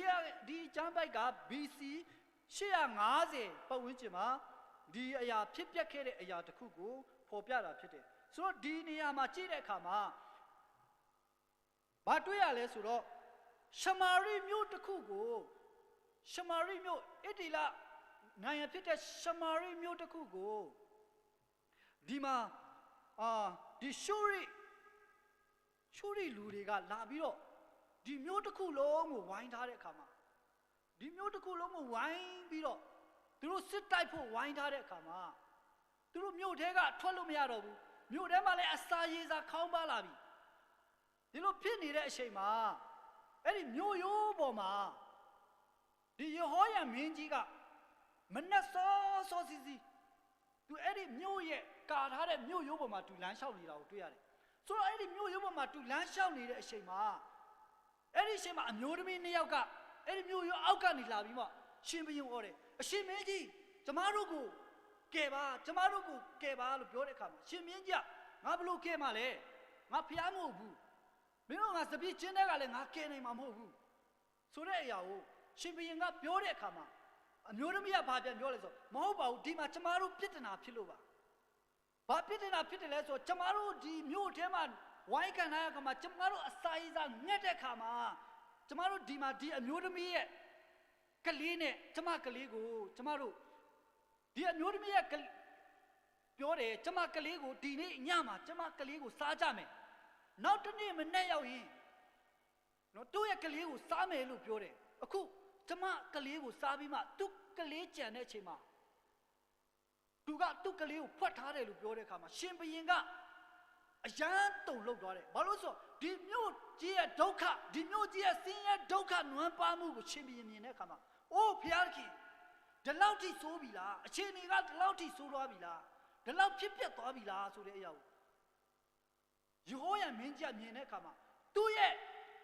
ဒီကျမ်းပိုက်က BC 850ပတ်ဝန်းကျင်မှာဒီအရာဖြစ်ပျက်ခဲ့တဲ့အရာတစ်ခုကိုဖော်ပြတာဖြစ်တယ်ဆိုတော့ဒီနေရာမှာကြည့်တဲ့အခါမှာဘာတွေ့ရလဲဆိုတော့ရှမာရိမြို့တစ်ခုကိုရှမာရိမြို့ဣတိလနိုင်ငံဖြစ်တဲ့ရှမာရိမြို့တစ်ခုကိုဒီမှာအာဒီရှုရိရှုရိလူတွေကလာပြီးတော့ဒီမြို့တစ်ခုလုံးကိုဝိုင်းထားတဲ့အခါမှာဒီမြို့တစ်ခုလုံးကိုဝိုင်းပြီးတော့သူတို့စစ်တိုက်ဖို့ဝိုင်းထားတဲ့အခါမှာသူတို့မြို့ထဲကထွက်လို့မရတော့ဘူးမြို့ထဲမှာလည်းအစာရေစာခေါင်းပါလာပြီဒီလိုဖြစ်နေတဲ့အချိန်မှာအဲ့ဒီမြို့ရိုးပေါ်မှာဒီယေဟောယံမင်းကြီးကမနက်စောစောစီစီသူအဲ့ဒီမြို့ရဲ့ကာထားတဲ့မြို့ရိုးပေါ်မှာသူလမ်းလျှောက်နေတာကိုတွေ့ရတယ်ဆိုတော့အဲ့ဒီမြို့ရိုးပေါ်မှာသူလမ်းလျှောက်နေတဲ့အချိန်မှာအဲ့ဒီအချိန်မှာအမျိုးသမီးနှစ်ယောက်ကအဲ့ဒီမြို့ရိုးအောက်ကနေလာပြီးမှရှင်ဘုရင်ဟောတယ်အရှင်မင်းကြီးကျမတို့ကိုကယ်ပါကျမတို့ကိုကယ်ပါလို့ပြောတဲ့အခါမှာရှင်မင်းကြီးက ငါဘလို့ကဲမှာလဲငါဖျားမဟုတ်ဘူးမင်းတို့ငါစပည့်ချင်းတဲ့ကလည်းငါကဲနိုင်မှာမဟုတ်ဘူးဆိုတဲ့အရာကိုရှင်ဘုရင်ကပြောတဲ့အခါမှာအမျိုးသမီးကဘာပြန်ပြောလဲဆိုမဟုတ်ပါဘူးဒီမှာကျမတို့ပြစ်ဒနာဖြစ်လို့ပါဘာပြစ်ဒနာဖြစ်တယ်လဲဆိုကျမတို့ဒီမြို့ထဲမှာဝိုင်းကန်ထားတဲ့အခါမှာကျမတို့အစာရည်စာငက်တဲ့အခါမှာကျမတို့ဒီမှာဒီအမျိုးသမီးရဲ့ကလေးနဲ့ကျမကလေးကိုကျမတို့ဒီအမျိုးသမီးရဲ့ပြောတယ်ကျမကလေးကိုဒီနေ့ညမှာကျမကလေးကိုစားကြမယ်နောက်တနေ့မနေ့ရောက်ရင်နော်သူ့ရဲ့ကလေးကိုစားမယ်လို့ပြောတယ်အခုကျမကလေးကိုစားပြီးမှသူ့ကလေးကြံတဲ့အချိန်မှာသူကသူ့ကလေးကိုဖွက်ထားတယ်လို့ပြောတဲ့အခါမှာရှင်ဘရင်ကအယမ်းတုန်လှုပ်သွားတယ်ဘာလို့ဆိုဒီမြို့ကြီးရဲ့ဒုက္ခဒီမြို့ကြီးရဲ့ဆင်းရဲဒုက္ခနွမ်းပါမှုကိုရှင်ဘရင်မြင်တဲ့အခါမှာအိုးဖျားခင်ဒီလောက်ထိဆိုးပြီလားအခြေအနေကဒီလောက်ထိဆိုးသွားပြီလားဒီလောက်ဖြစ်ပျက်သွားပြီလားဆိုတဲ့အရာကိုယေဟောယမင်းကြီးကမြင်တဲ့အခါမှာသူ့ရဲ့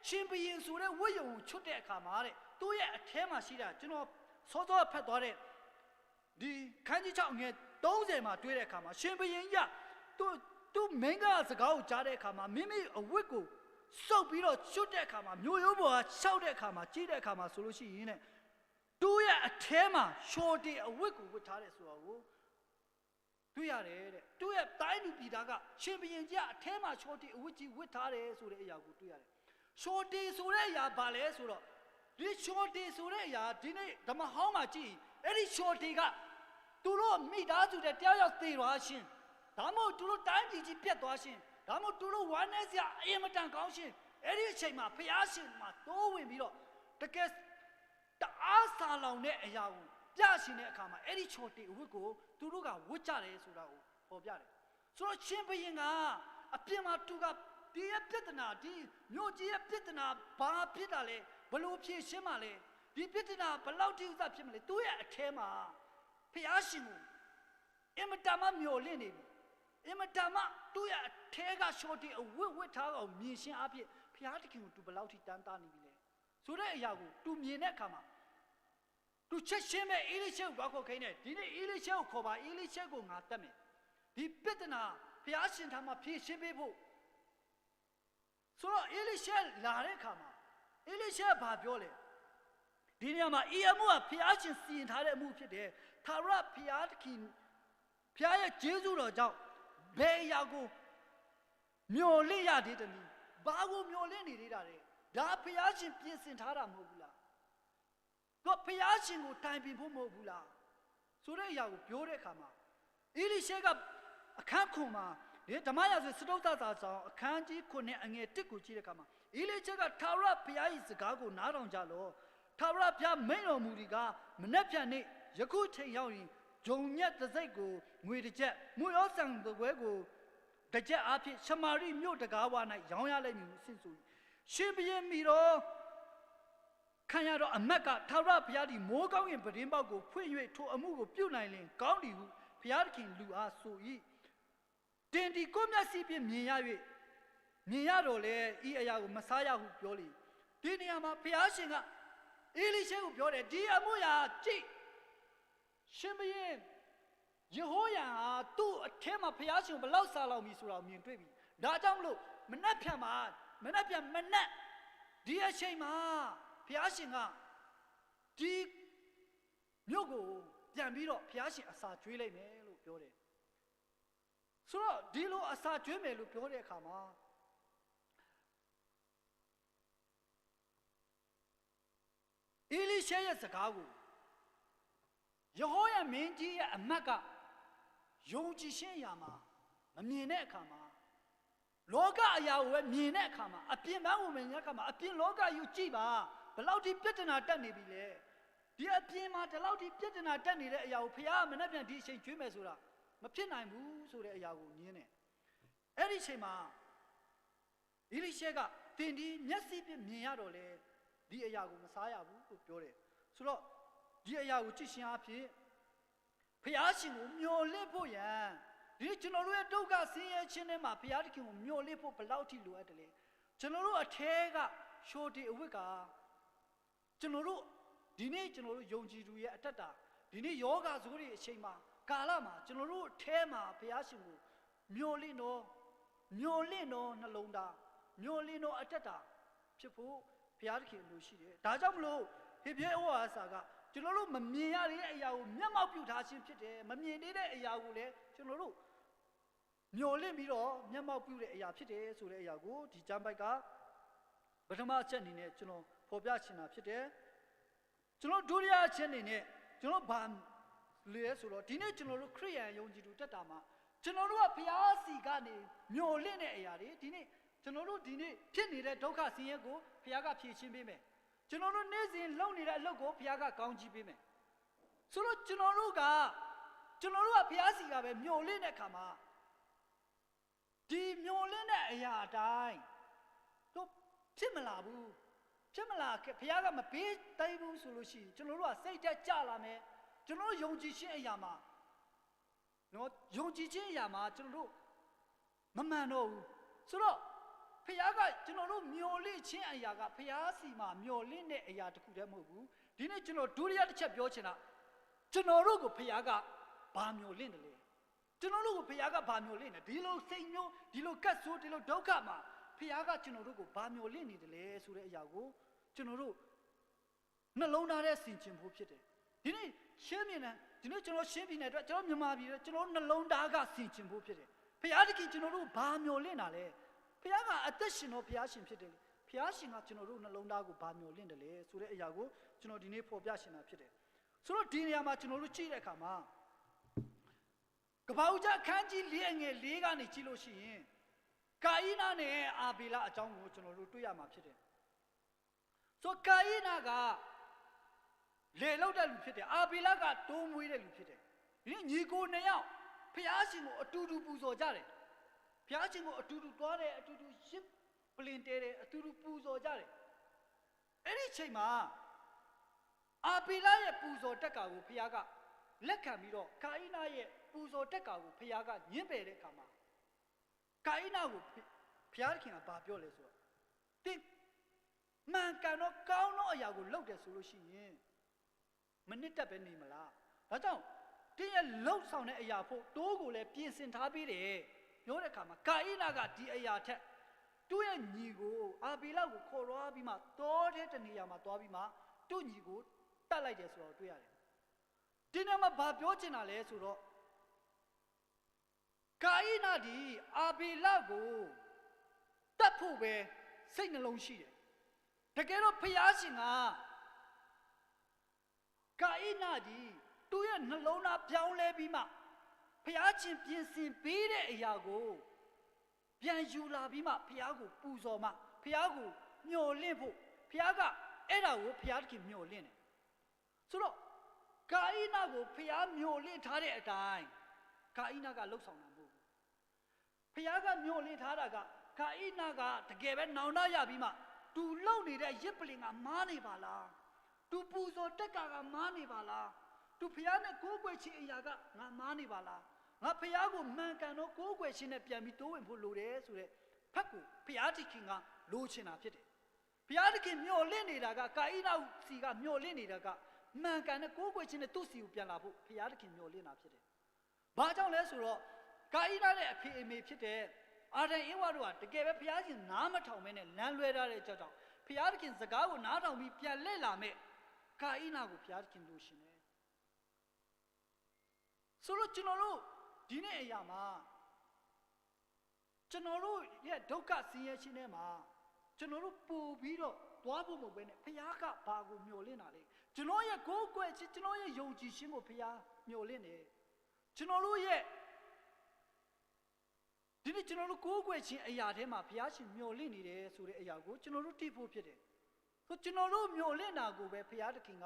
ရှင်ဘရင်ဆိုတဲ့ဝိယုံကိုချွတ်တဲ့အခါမှာတဲ့သူ့ရဲ့အထဲမှာရှိတာကျွန်တော်စောစောဖတ်သွားတဲ့ဒီခန်းကြီး6ငယ်30မှာတွေ့တဲ့အခါမှာရှင်ဘရင်ကြီးကသူ့သူ့မင်းကစကားကိုကြားတဲ့အခါမှာမိမိအဝတ်ကိုစုပ်ပြီးတော့ချွတ်တဲ့အခါမှာမျိုးရိုးပေါ်ကရှောက်တဲ့အခါမှာကြီးတဲ့အခါမှာဆိုလို့ရှိရင်တဲ့သူ့ရဲ့အထဲမှာရှော်တေအဝတ်ကိုဝတ်ထားတယ်ဆိုတော့ကိုတွေ့ရတယ်တဲ့သူ့ရဲ့တိုင်းလူပြည်သားကရှင်ဘရင်ကြီးကအထဲမှာရှော်တေအဝတ်ကြီးဝတ်ထားတယ်ဆိုတဲ့အရာကိုတွေ့ရတယ်ရှော်တေဆိုတဲ့အရာဘာလဲဆိုတော့ဒီရှော်တေဆိုတဲ့အရာဒီနေ့ဓမ္မဟောင်းမှာကြည့်အဲ့ဒီရှော်တေကသူတို့မိသားစုတဲ့တယောက်ယောက်သေသွားရှင်ဒါမှမဟုတ်သူတို့တိုင်းပြည်ကြီးပြတ်သွားရှင်ဒါမှမဟုတ်သူတို့ဝမ်းနေစရာအင်မတန်ကောင်းရှင်အဲ့ဒီအချိန်မှာဖျားရှင်မှာတိုးဝင်ပြီးတော့တကယ်တအားစာလောင်တဲ့အရာကိုပြရှင်တဲ့အခါမှာအဲ့ဒီချော်တေအဝတ်ကိုသူတို့ကဝတ်ကြတယ်ဆိုတာကိုပေါ်ပြတယ်ဆိုတော့ရှင်ဘရင်ကအပြင်မှာသူကဒီရဲ့ပြဿနာဒီမြို့ကြီးရဲ့ပြဿနာဘာဖြစ်တာလဲဘလို့ဖြေရှင်းမှလဲဒီပြဿနာဘလောက်ထိဥစ္စာဖြစ်မလဲသူ့ရဲ့အထဲမှာဖျားရှင်ကိုအင်မတန်မှမျော်လင့်နေပြီအင်မတန်မှသူ့ရဲ့အထဲကရှော့တီအဝတ်ဝတ်ထားအောင်မြင်ရှင်းအဖြစ်ဖျားတခင်ကိုသူဘလောက်ထိတန်းတာနေပြီလဲဆိုတဲ့အရာကိုသူမြင်တဲ့အခါမှာသူချက်ချင်းပဲအေလိရှက်ကိုခေါ်ခိုင်းတယ်ဒီနေ့အေလိရှက်ကိုခေါ်ပါအေလိရှက်ကိုငါတတ်မယ်ဒီပြဿနာဖျားရှင်ထားမှဖြေရှင်းပေးဖို့ဆိုတော့အေလိရှက်လာတဲ့အခါမှာအေလိရှက်ဘာပြောလဲဒီနေရာမှာအီအမှုကဖျားရှင်စီရင်ထားတဲ့အမှုဖြစ်တယ်သာရဖျားသခင်ဖျားရဲ့ဂျေဇုတော်ကြောင့်ဘယ်အရာကိုမျော်လင့်ရသေးတယ်နည်းဘာကိုမျော်လင့်နေသေးတာလဲဒါဖျားရှင်ပြင်ဆင်ထားတာမဟုတ်ဘူးလားတော့ဖျားရှင်ကိုတိုင်ပင်ဖို့မဟုတ်ဘူးလားဆိုတဲ့အရာကိုပြောတဲ့အခါမှာအေလိရှဲကအခန်းခွန်မှာဒီဓမ္မရာဇဝင်စတုတ္တစာဆောင်အခန်းကြီး9အငယ်1ကိုကြည့်တဲ့အခါမှာအေလိရှဲကထာဝရဘုရား၏စကားကိုနားထောင်ကြလော့ထာဝရဘုရားမိန့်တော်မူသည်ကမနက်ဖြန်နေ့ယခုချိန်ရောက်ရင်ဂျုံညက်တစိတ်ကိုငွေတစ်ချက်မူရောဆံတပွဲကိုတစ်ချက်အားဖြင့်ရှမာရိမြို့တကားဝ၌ရောင်းရလိမ့်မည်ဟုဆင့်ဆို၏ရှင်ဘုရင်မိတော်ခံရတော့အမတ်ကထာဝရဘုရားသည်မိုးကောင်းကင်ပဒင်းပေါက်ကိုဖွင့်၍ထိုအမှုကိုပြုနိုင်လျင်ကောင်းသည်ဟုဘုရားသခင်လူအားဆို၏တင်ဒီကိုမျက်စိဖြင့်မြင်ရ၍မြင်ရတော့လေဤအရာကိုမစားရဟုပြောလေဒီနေရာမှာဘုရားရှင်ကအေလိရှေကိုပြောတယ်ဒီအမှုရာကြည့်ရှင်ဘုရင်ယေဟောယံဟာသူ့အထဲမှာဘုရားရှင်ကိုဘလောက်စားလောက်ပြီဆိုတာကိုမြင်တွေ့ပြီဒါကြောင့်မလို့မနှက်ဖြန်မှာမနှက်ဖြန်မနှက်ဒီအချိန်မှာဘုရားရှင်ကဒီမြို့ကိုပြန်ပြီးတော့ဘုရားရှင်အစာကျွေးလိုက်မယ်လို့ပြောတယ်ဆိုတော့ဒီလိုအစာကျွေးမယ်လို့ပြောတဲ့အခါမှာအေလိရှဲရဲ့စကားကိုယေဟောယမင်းကြီးရဲ့အမတ်ကယုံကြည်ခြင်းအရာမှာမမြင်တဲ့အခါမှာလောကအရာကိုပဲမြင်တဲ့အခါမှာအပြင်ပန်းကိုမြင်တဲ့အခါမှာအပြင်လောကယူကြည့်ပါဘလောက်ထိပြဿနာတက်နေပြီလဲဒီအပြင်မှာဒီလောက်ထိပြဿနာတက်နေတဲ့အရာကိုဖခင်မနဲ့ပြန်ဒီအချိန်ကျွေးမယ်ဆိုတာမဖြစ်နိုင်ဘူးဆိုတဲ့အရာကိုညင်းတယ်အဲ့ဒီအချိန်မှာအေလိရှဲကတင်ဒီမျက်စိဖြင့်မြင်ရတော့လေဒီအရာကိုမစားရဘူးလို့ပြောတယ်ဆိုတော့ဒီအရာကိုကြည့်ရှင်အဖြစ်ဖျားရှင်ကိုမျော်လင့်ဖို့ရန်ဒီကျွန်တော်တို့ရဲ့ဒုက္ခဆင်းရဲခြင်းထဲမှာဖျားသခင်ကိုမျော်လင့်ဖို့ဘလောက်ထိလိုအပ်တယ်လဲကျွန်တော်တို့အထဲကရှိုတီအဝတ်ကကျွန်တော်တို့ဒီနေ့ကျွန်တော်တို့ယုံကြည်သူရဲ့အတ္တတာဒီနေ့ယောဂဇိုးတွေအချိန်မှာကာလမှာကျွန်တော်တို့အထဲမှာဖျားရှင်ကိုမျော်လင့်တော့ မျော်လင့်တော့နှလုံးသားမျော်လင့်တော့အတက်တာဖြစ်ဖို့ဘုရားသခင်လိုရှိတယ်။ဒါကြောင့်မလို့ဟေဘရဲဩဝါစာကကျွန်တော်တို့မမြင်ရတဲ့အရာကိုမျက်မှောက်ပြုထားခြင်းဖြစ်တယ်။မမြင်သေးတဲ့အရာကိုလည်းကျွန်တော်တို့မျော်လင့်ပြီးတော့မျက်မှောက်ပြုတဲ့အရာဖြစ်တယ်ဆိုတဲ့အရာကိုဒီကျမ်းပိုက်ကပထမအချက်အနေနဲ့ကျွန်တော်ဖော်ပြချင်တာဖြစ်တယ်။ကျွန်တော်ဒုတိယအချက်အနေနဲ့ကျွန်တော်ဘာလဲဆိုတော့ဒီနေ့ကျွန်တော်တို့ခရိယန်ယုံကြည်သူတက်တာမှာကျွန်တော်တို့ကဘုရားစီကနေမျော်လင့်တဲ့အရာတွေဒီနေ့ကျွန်တော်တို့ဒီနေ့ဖြစ်နေတဲ့ဒုက္ခဆင်းရဲကိုဘုရားကဖြေရှင်းပေးမယ်။ကျွန်တော်တို့နေ့စဉ်လုပ်နေတဲ့အလုပ်ကိုဘုရားကကောင်းချီးပေးမယ်။ဆိုတော့ကျွန်တော်တို့ကကျွန်တော်တို့ကဘုရားစီကပဲမျော်လင့်တဲ့အခါမှာဒီမျော်လင့်တဲ့အရာအတိုင်းတို့ဖြစ်မလာဘူးဖြစ်မလာခဲ့ဘုရားကမပေးတိုက်ဘူးဆိုလို့ရှိရင်ကျွန်တော်တို့ကစိတ်တက်ကြလာမယ်ကျွန်တော်တို့ယုံကြည်ခြင်းအရာမှာနော်ယုံကြည်ခြင်းအရာမှာကျွန်တော်တို့မမှန်တော့ဘူးဆိုတော့ဖခင်ကကျွန်တော်တို့မျော်လင့်ခြင်းအရာကဖခင်စီမှာမျော်လင့်တဲ့အရာတခုတည်းမဟုတ်ဘူးဒီနေ့ကျွန်တော်ဒုတိယတစ်ချက်ပြောချင်တာကျွန်တော်တို့ကိုဖခင်ကဘာမျော်လင့်တယ်လဲကျွန်တော်တို့ကိုဖခင်ကဘာမျော်လင့်တယ်ဒီလိုစိတ်မျိုးဒီလိုကတ်ဆိုးဒီလိုဒုက္ခမှာဖခင်ကကျွန်တော်တို့ကိုဘာမျော်လင့်နေတယ်လဲဆိုတဲ့အရာကိုကျွန်တော်တို့နှလုံးသားထဲဆင်ခြင်ဖို့ဖြစ်တယ်ဒီနေ့ရှင်းမြင်တယ်ဒီနေ့ကျွန်တော်ရှင်းပြနေတဲ့အတွက်ကျွန်တော်မြန်မာပြည်ကျွန်တော်နှလုံးသားကဆင်ခြင်ဖို့ဖြစ်တယ်ဖခင်တခင်ကျွန်တော်တို့ဘာမျော်လင့်တာလဲဖခင်ကအသက်ရှင်တော်ဖခင်ရှင်ဖြစ်တယ်လေဖခင်ရှင်ကကျွန်တော်တို့နှလုံးသားကိုဘာမျော်လင့်တယ်လဲဆိုတဲ့အရာကိုကျွန်တော်ဒီနေ့ဖော်ပြရှင်တာဖြစ်တယ်ဆိုတော့ဒီနေရာမှာကျွန်တော်တို့ကြည့်တဲ့အခါမှာကပ္ပဦးကျအခန်းကြီး၄အငယ်၄ကနေကြည့်လို့ရှိရင်ကာဣနနဲ့အာဘေလအကြောင်းကိုကျွန်တော်တို့တွေ့ရမှာဖြစ်တယ်ဆိုကာဣနကလေလောက်တဲ့လူဖြစ်တယ်အာဘေလကတိုးမွေးတဲ့လူဖြစ်တယ်ဒီညီကိုနှစ်ယောက်ဖျားရှင်ကိုအတူတူပူဇော်ကြတယ်ဖျားရှင်ကိုအတူတူတွားတယ်အတူတူရစ်ပလင်တဲတယ်အတူတူပူဇော်ကြတယ်အဲ့ဒီချိန်မှာအာဘေလရဲ့ပူဇော်တက်ကာကိုဖျားကလက်ခံပြီးတော့ကာဣနရဲ့ပူဇော်တက်ကာကိုဖျားကညှင်းပယ်တဲ့အခါမှာကာဣနကိုဖျားခင်ကဘာပြောလဲဆိုတော့တင်းမှန်ကန်တော့ကောင်းတော့အရာကိုလုပ်တယ်ဆိုလို့ရှိရင်မနစ်တက်ပဲနေမလားဒါကြောင့်တင်းရဲ့လှုပ်ဆောင်တဲ့အရာဖို့တိုးကိုလည်းပြင်ဆင်ထားပေးတယ်ပြောတဲ့အခါမှာကာဣနကဒီအရာထက်သူ့ရဲ့ညီကိုအာဘေလကိုခေါ်သွားပြီးမှတောထဲတနေရာမှာသွားပြီးမှသူ့ညီကိုတတ်လိုက်တယ်ဆိုတော့တွေ့ရတယ်ဒီနေ့မှာဘာပြောချင်တာလဲဆိုတော့ကာဣနဒီအာဘေလကိုတတ်ဖို့ပဲစိတ်နှလုံးရှိတယ်တကယ်တော့ဖျားရှင်ကကာဣနဒီသူ့ရဲ့နှလုံးသားပြောင်းလဲပြီးမှဖျားရှင်ပြင်ဆင်ပေးတဲ့အရာကိုပြန်ယူလာပြီးမှဖျားကိုပူဇော်မှဖျားကိုမျှော်လင့်ဖို့ဖျားကအဲ့ဒါကိုဖျားတခင်မျှော်လင့်တယ်ဆိုတော့ကာဣနကိုဖျားမျှော်လင့်ထားတဲ့အတိုင်းကာဣနကလှုပ်ဆောင်တာမဟုတ်ဘူးဖျားကမျှော်လင့်ထားတာကကာဣနကတကယ်ပဲနောင်တရပြီးမှသူလှုပ်နေတဲ့ရစ်ပလင်ကမားနေပါလားသူပူဇော်တက်ကကမားနေပါလားသူဖျားနဲ့ကိုးကွယ်ခြင်းအရာကငါမားနေပါလားငါဖျားကိုမှန်ကန်တော့ကိုးကွယ်ခြင်းနဲ့ပြန်ပြီးတိုးဝင်ဖို့လိုတယ်ဆိုတဲ့ဖက်ကိုဖျားတိခင်ကလိုချင်တာဖြစ်တယ်ဘုရားသခင်မျှော်လင့်နေတာကကာဣနစီကမျှော်လင့်နေတာကမှန်ကန်တဲ့ကိုးကွယ်ခြင်းနဲ့သူ့စီကိုပြန်လာဖို့ဘုရားသခင်မျှော်လင့်တာဖြစ်တယ်။ဘာကြောင့်လဲဆိုတော့ကာဣနရဲ့အဖေအမေဖြစ်တဲ့အာဒံအင်းဝတို့ကတကယ်ပဲဘုရားရှင်နားမထောင်မဲနဲ့လမ်းလွဲထားတဲ့ကြောင့်ကြောင့်ဘုရားသခင်စကားကိုနားထောင်ပြီးပြန်လှည့်လာမဲ့ကာဣနကိုဘုရားသခင်လိုရှင်တယ်။ဆိုတော့ကျွန်တော်တို့ဒီနေ့အရာမှာကျွန်တော်တို့ရဲ့ဒုက္ခဆင်းရဲခြင်းထဲမှာကျွန်တော်တို့ပို့ပြီးတော့သွားဖို့မဟုတ်ဘဲနဲ့ဖခင်ကဘာကိုမျှော်လင့်တာလဲကျွန်တော်ရဲ့ကိုးကွယ်ခြင်းကျွန်တော်ရဲ့ယုံကြည်ခြင်းကိုဖခင်မျှော်လင့်တယ်ကျွန်တော်တို့ရဲ့ဒီနေ့ကျွန်တော်တို့ကိုးကွယ်ခြင်းအရာထဲမှာဖခင်ရှင်မျှော်လင့်နေတယ်ဆိုတဲ့အရာကိုကျွန်တော်တို့သိဖို့ဖြစ်တယ်ဆိုကျွန်တော်တို့မျှော်လင့်တာကိုပဲဖခင်သခင်က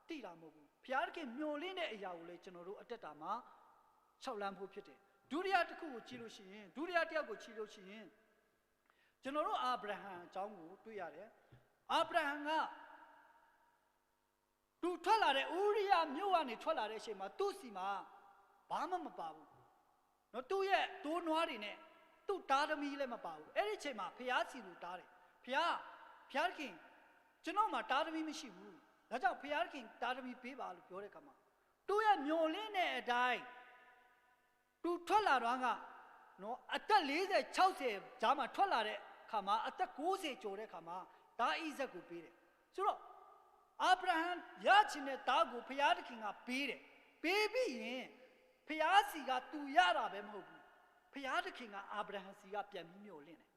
သိတာမဟုတ်ဘူးဖခင်သခင်မျှော်လင့်တဲ့အရာကိုလည်းကျွန်တော်တို့အတက်တာမှာခြောက်လန်းဖို့ဖြစ်တယ်ဒုတိယတစ်ခုကိုကြည့်လို့ရှိရင်ဒုတိယတစ်ယောက်ကိုကြည့်လို့ရှိရင်ကျွန်တော်တို့အာဗြဟံအကြောင်းကိုတွေ့ရတယ်အာဗြဟံကသူထွက်လာတဲ့ဥရိယမြို့ကနေထွက်လာတဲ့အချိန်မှာသူ့စီမှာဘာမှမပါဘူးနော်သူ့ရဲ့တိုးနွားတွေနဲ့သူ့တားသမီးလည်းမပါဘူးအဲ့ဒီအချိန်မှာဖျားစီကိုတားတယ်ဖျားဖျားခင်ကျွန်တော်မှာတားသမီးမရှိဘူးဒါကြောင့်ဖျားခင်တားသမီးပေးပါလို့ပြောတဲ့အခါမှာသူ့ရဲ့မျော်လင့်တဲ့အတိုင်းသူထွက်လာတော့က နော်အသက်40 60ကြားမှာထွက်လာတဲ့ခါမှာအသက်90ကျော်တဲ့ခါမှာဒါဣဇက်ကိုပေးတယ်ဆိုတော့အာဗြဟံရချင်တဲ့သားကိုဖျားသခင်ကပေးတယ်ပေးပြီးရင်ဖျားစီကသူရတာပဲမဟုတ်ဘူးဖျားသခင်ကအာဗြဟံစီကပြန်ပြီးမျှော်လင့်တယ်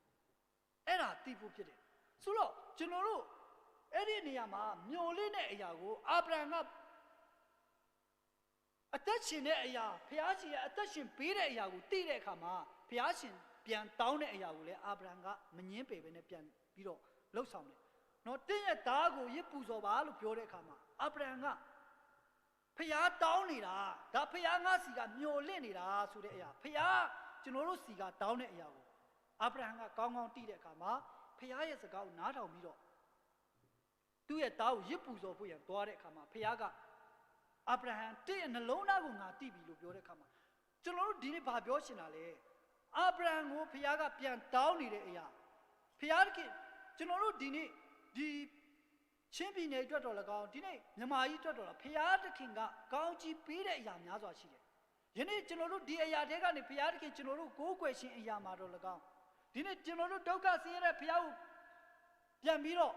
အဲ့ဒါသိဖို့ဖြစ်တယ်ဆိုတော့ကျွန်တော်တို့အဲ့ဒီနေရာမှာမျှော်လင့်တဲ့အရာကိုအာဗြဟံကအသက်ရှင်တဲ့အရာဖျားရှင်ရဲ့အသက်ရှင်ပေးတဲ့အရာကိုသိတဲ့အခါမှာဖျားရှင်ပြန်တောင်းတဲ့အရာကိုလည်းအာဗြဟံကမငင်းပေပဲနဲ့ပြန်ပြီးတော့လှုပ်ဆောင်တယ်။နော်တင်းရဲ့သားကိုရစ်ပူဇော်ပါလို့ပြောတဲ့အခါမှာအာဗြဟံကဖျားတောင်းနေတာဒါဖျားငါစီကမျော်လင့်နေတာဆိုတဲ့အရာဖျားကျွန်တော်တို့စီကတောင်းတဲ့အရာကိုအာဗြဟံကကောင်းကောင်းသိတဲ့အခါမှာဖျားရဲ့စကားကိုနားထောင်ပြီးတော့သူ့ရဲ့သားကိုရစ်ပူဇော်ဖို့ရန်သွားတဲ့အခါမှာဖျားက အာဗြဟံတင့်နှလုံးသားကိုငါတိပြီလို့ပြောတဲ့အခါမှာကျွန်တော်တို့ဒီနေ့ဘာပြောချင်တာလဲအာဗြဟံကိုဖခင်ကပြန်တောင်းနေတဲ့အရာဖခင်ကကျွန်တော်တို့ဒီနေ့ဒီချင်းပြည်နယ်အတွက်တော်၎င်းဒီနေ့မြန်မာကြီးအတွက်တော်၎င်းဖခင်သခင်ကကောင်းကြီးပေးတဲ့အရာများစွာရှိတယ်ယနေ့ကျွန်တော်တို့ဒီအရာတွေကနေဖခင်သခင်ကျွန်တော်တို့ကိုးကွယ်ခြင်းအရာမှာတော်၎င်းဒီနေ့ကျွန်တော်တို့ဒုက္ခဆင်းရဲတဲ့ဖခင်ကိုပြန်ပြီးတော့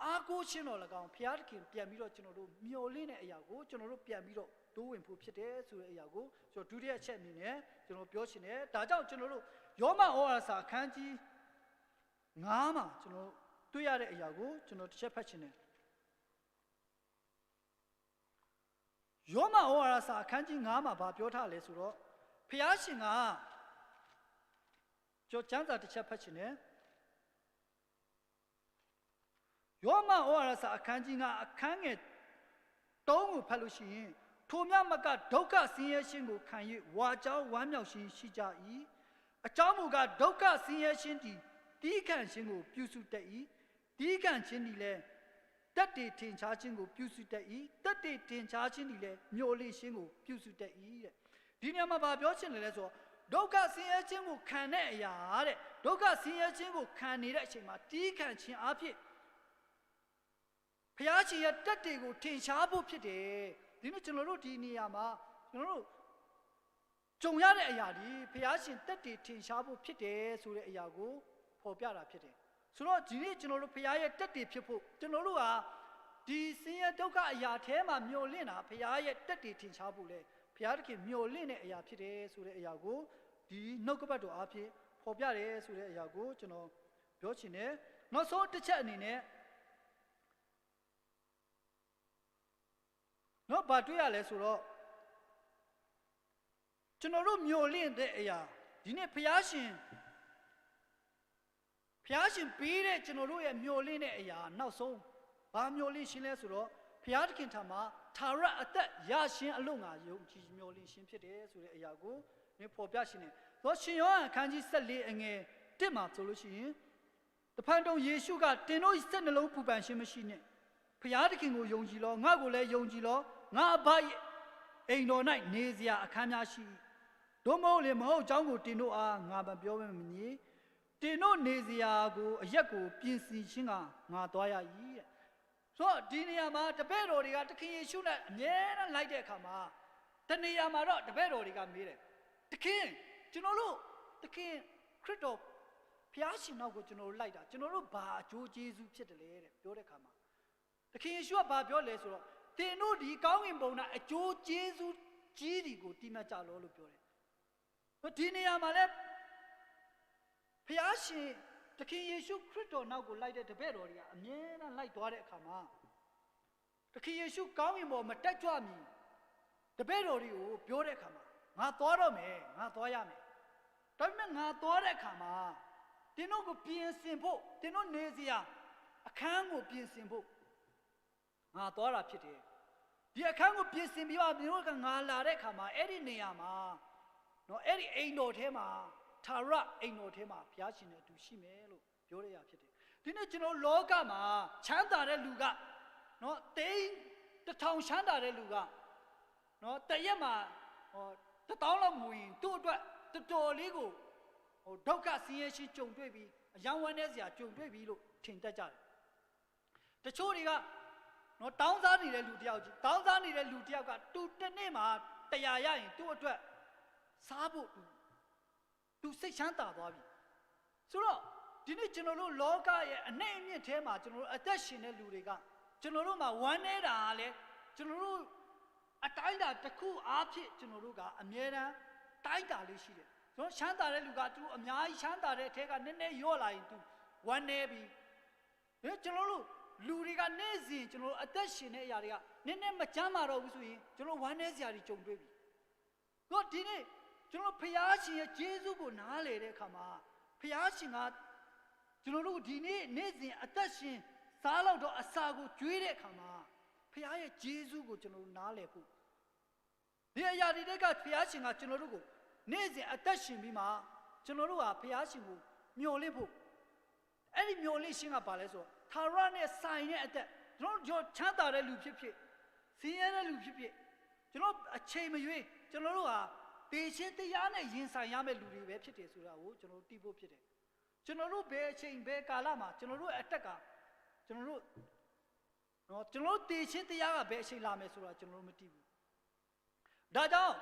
အားကိုးခြင်းတော်၎င်းဖျားသခင်ပြန်ပြီးတော့ကျွန်တော်တို့မျော်လင့်တဲ့အရာကိုကျွန်တော်တို့ပြန်ပြီးတော့တိုးဝင်ဖို့ဖြစ်တယ်ဆိုတဲ့အရာကိုကျွန်တော်ဒုတိယချက်အနေနဲ့ကျွန်တော်ပြောချင်တယ်ဒါကြောင့်ကျွန်တော်တို့ယောမဩဝါဒစာအခန်းကြီး9မှာကျွန်တော်တွေ့ရတဲ့အရာကိုကျွန်တော်တစ်ချက်ဖတ်ချင်တယ်ယောမဩဝါဒစာအခန်းကြီး9မှာဗာပြောထားလဲဆိုတော့ဖျားရှင်ကကျွန်တော်ကျမ်းစာတစ်ချက်ဖတ်ချင်တယ် ယောမဩဝါဒစာအခန်းကြီးကအခန်းငယ်၃ကိုဖတ်လို့ရှိရင်ထိုမြမကဒုက္ခဆင်းရဲခြင်းကိုခံ၍ဝါကြောင်းဝမ်းမြောက်ခြင်းရှိကြ၏အကြောင်းမူကားဒုက္ခဆင်းရဲခြင်းသည်တီးခံခြင်းကိုပြုစုတတ်၏တီးခံခြင်းသည်လည်းတက်တည်ထင်ရှားခြင်းကိုပြုစုတတ်၏တက်တည်ထင်ရှားခြင်းသည်လည်းမျော်လင့်ခြင်းကိုပြုစုတတ်၏တဲ့ဒီနေရာမှာဗာပြောချင်တယ်လဲဆိုတော့ဒုက္ခဆင်းရဲခြင်းကိုခံတဲ့အရာတဲ့ဒုက္ခဆင်းရဲခြင်းကိုခံနေတဲ့အချိန်မှာတီးခံခြင်းအဖြစ် ဖျားရှင်ရဲ့တက်တွေကိုထင်ရှားဖို့ဖြစ်တယ်ဒီနေ့ကျွန်တော်တို့ဒီနေရာမှာကျွန်တော်တို့ကြုံရတဲ့အရာဒီဖျားရှင်တက်တွေထင်ရှားဖို့ဖြစ်တယ်ဆိုတဲ့အရာကိုဖော်ပြတာဖြစ်တယ်ဆိုတော့ဒီနေ့ကျွန်တော်တို့ဖျားရဲ့တက်တွေဖြစ်ဖို့ကျွန်တော်တို့ဟာဒီဆင်းရဲဒုက္ခအရာထဲမှာမျော်လင့်တာဖျားရဲ့တက်တွေထင်ရှားဖို့လေဖျားသခင်မျော်လင့်တဲ့အရာဖြစ်တယ်ဆိုတဲ့အရာကိုဒီနှုတ်ကပတ်တော်အားဖြင့်ဖော်ပြတယ်ဆိုတဲ့အရာကိုကျွန်တော်ပြောချင်တယ်နောက်ဆုံးတစ်ချက်အနေနဲ့ နော်ဘာတွေ့ရလဲဆိုတော့ကျွန်တော်တို့မျော်လင့်တဲ့အရာဒီနေ့ဖျားရှင်ဖျားရှင်ပေးတဲ့ကျွန်တော်တို့ရဲ့မျော်လင့်တဲ့အရာနောက်ဆုံးဘာမျော်လင့်ရှင်လဲဆိုတော့ဖျားသခင်ထံမှာသာရအသက်ရရှင်အလို့ငါယုံကြည်မျော်လင့်ရှင်ဖြစ်တယ်ဆိုတဲ့အရာကိုနင်ဖော်ပြရှင်တယ်။သောရှင်ယောဟန်အခန်းကြီး14အငယ်1မှာဆိုလို့ရှိရင်တဖန်တုံယေရှုကတင်တို့စိတ်နှလုံးပူပန်ခြင်းမရှိနဲ့ ဖျားသခင်ကိုယုံကြည်လောငါ့ကိုလည်းယုံကြည်လောငါအဘရဲ့အိမ်တော်၌နေစရာအခန်းများရှိ၏တို့မဟုတ်လေမဟုတ်เจ้าကိုတင်တို့အားငါမပြောဘဲမမြည်တင်တို့နေစရာကိုအရက်ကိုပြင်ဆင်ခြင်းကငါသွားရ၏တဲ့ဆိုတော့ဒီနေရာမှာတပည့်တော်တွေကတခင်ယေရှုနဲ့အမြဲတမ်းလိုက်တဲ့အခါမှာတနေရာမှာတော့တပည့်တော်တွေကမေးတယ်တခင်ကျွန်တော်တို့တခင်ခရစ်တော်ဖျားရှင်နောက်ကိုကျွန်တော်တို့လိုက်တာကျွန်တော်တို့ဘာအကျိုးကျေးဇူးဖြစ်တယ်လဲတဲ့ပြောတဲ့အခါမှာ သခင်ယေရှုကဘာပြောလဲဆိုတော့သင်တို့ဒီကောင်းကင်ဘုံ၌အကျိုးကျေးဇူးကြီးဒီကိုတိမှတ်ကြလောလို့ပြောတယ်။ဒီနေရာမှာလဲဖျားရှင်သခင်ယေရှုခရစ်တော်နောက်ကိုလိုက်တဲ့တပည့်တော်တွေကအမြဲတမ်းလိုက်သွားတဲ့အခါမှာသခင်ယေရှုကောင်းကင်ဘောမတက်ကြွမီတပည့်တော်တွေကိုပြောတဲ့အခါမှာငါသွားတော့မယ်ငါသွားရမယ်။ဒါပေမဲ့ငါသွားတဲ့အခါမှာတင်းတို့ကိုပြင်ဆင်ဖို့တင်းတို့နေစရာအခန်းကိုပြင်ဆင်ဖို့ ငါသွားတာဖြစ်တယ်ဒီအခန်းကိုပြင်ဆင်ပြီးမှမျိုးကငါလာတဲ့အခါမှာအဲ့ဒီနေရာမှာနော်အဲ့ဒီအိမ်တော်ထဲမှာသာရအိမ်တော်ထဲမှာဘုရားရှင်နဲ့အတူရှိမယ်လို့ပြောရရဖြစ်တယ်ဒီနေ့ကျွန်တော်လောကမှာချမ်းသာတဲ့လူကနော်တိန်းတစ်ထောင်ချမ်းသာတဲ့လူကနော်တရက်မှာဟောတတောင်းလောက်မဝင်သူ့အတွက်တော်တော်လေးကိုဟိုဒုက္ခဆင်းရဲရှိကြုံတွေ့ပြီးအယောင်ဝမ်းတဲ့စရာကြုံတွေ့ပြီးလို့ထင်တတ်ကြတယ်တချို့တွေက နော်တောင်းစားနေတဲ့လူတယောက်ကြီးတောင်းစားနေတဲ့လူတယောက်ကသူတစ်နေ့မှာတရားရရင်သူ့အတွက်စားဖို့သူ သူစိတ်ချမ်းသာသွားပြီဆိုတော့ဒီနေ့ကျွန်တော်တို့လောကရဲ့အနှိမ့်အမြင့်ထဲမှာကျွန်တော်တို့အသက်ရှင်တဲ့လူတွေကကျွန်တော်တို့မှာဝမ်းနေတာကလည်းကျွန်တော်တို့အတိုင်းတာတစ်ခုအားဖြင့်ကျွန်တော်တို့ကအမြဲတမ်းတိုင်းတာလေးရှိတယ်ကျွန်တော်ချမ်းသာတဲ့လူကသူအများကြီးချမ်းသာတဲ့အထက်ကနည်းနည်းယော့လာရင်သူဝမ်းနေပြီဟဲ့ကျွန်တော်တို့လူတွေကနေ့စဉ်ကျွန်တော်တို့အသက်ရှင်တဲ့အရာတွေကနည်းနည်းမချမ်းမာတော့ဘူးဆိုရင်ကျွန်တော်ဝမ်းနေစရာတွေကြုံတွေ့ပြီတော့ဒီနေ့ကျွန်တော်ဖျားရှင်ရဲ့ဂျေဇုကိုနားလေတဲ့အခါမှာဖျားရှင်ကကျွန်တော်တို့ဒီနေ့နေ့စဉ်အသက်ရှင်စားတော့တော့အစာကိုကျွေးတဲ့အခါမှာဖျားရဲ့ဂျေဇုကိုကျွန်တော်တို့နားလည်ဖို့ဒီအရာတွေကဖျားရှင်ကကျွန်တော်တို့ကိုနေ့စဉ်အသက်ရှင်ပြီးမှကျွန်တော်တို့ဟာဖျားရှင်ကိုမျှော်လင့်ဖို့အဲ့ဒီမျှော်လင့်ခြင်းကဘာလဲဆိုတော့သာရနဲ့ဆိုင်တဲ့အသက်ကျွန်တော်တို့ချမ်းသာတဲ့လူဖြစ်ဖြစ်ဆင်းရဲတဲ့လူဖြစ်ဖြစ်ကျွန်တော်အချိန်မရွေးကျွန်တော်တို့ဟာတေခြင်းတရားနဲ့ရင်ဆိုင်ရမယ့်လူတွေပဲဖြစ်တယ်ဆိုတာကိုကျွန်တော်တို့သိဖို့ဖြစ်တယ်ကျွန်တော်တို့ဘယ်အချိန်ဘယ်ကာလမှာကျွန်တော်တို့အတက်ကကျွန်တော်တို့နော်ကျွန်တော်တို့တေခြင်းတရားကဘယ်အချိန်လာမယ်ဆိုတာကျွန်တော်တို့မသိဘူးဒါကြောင့်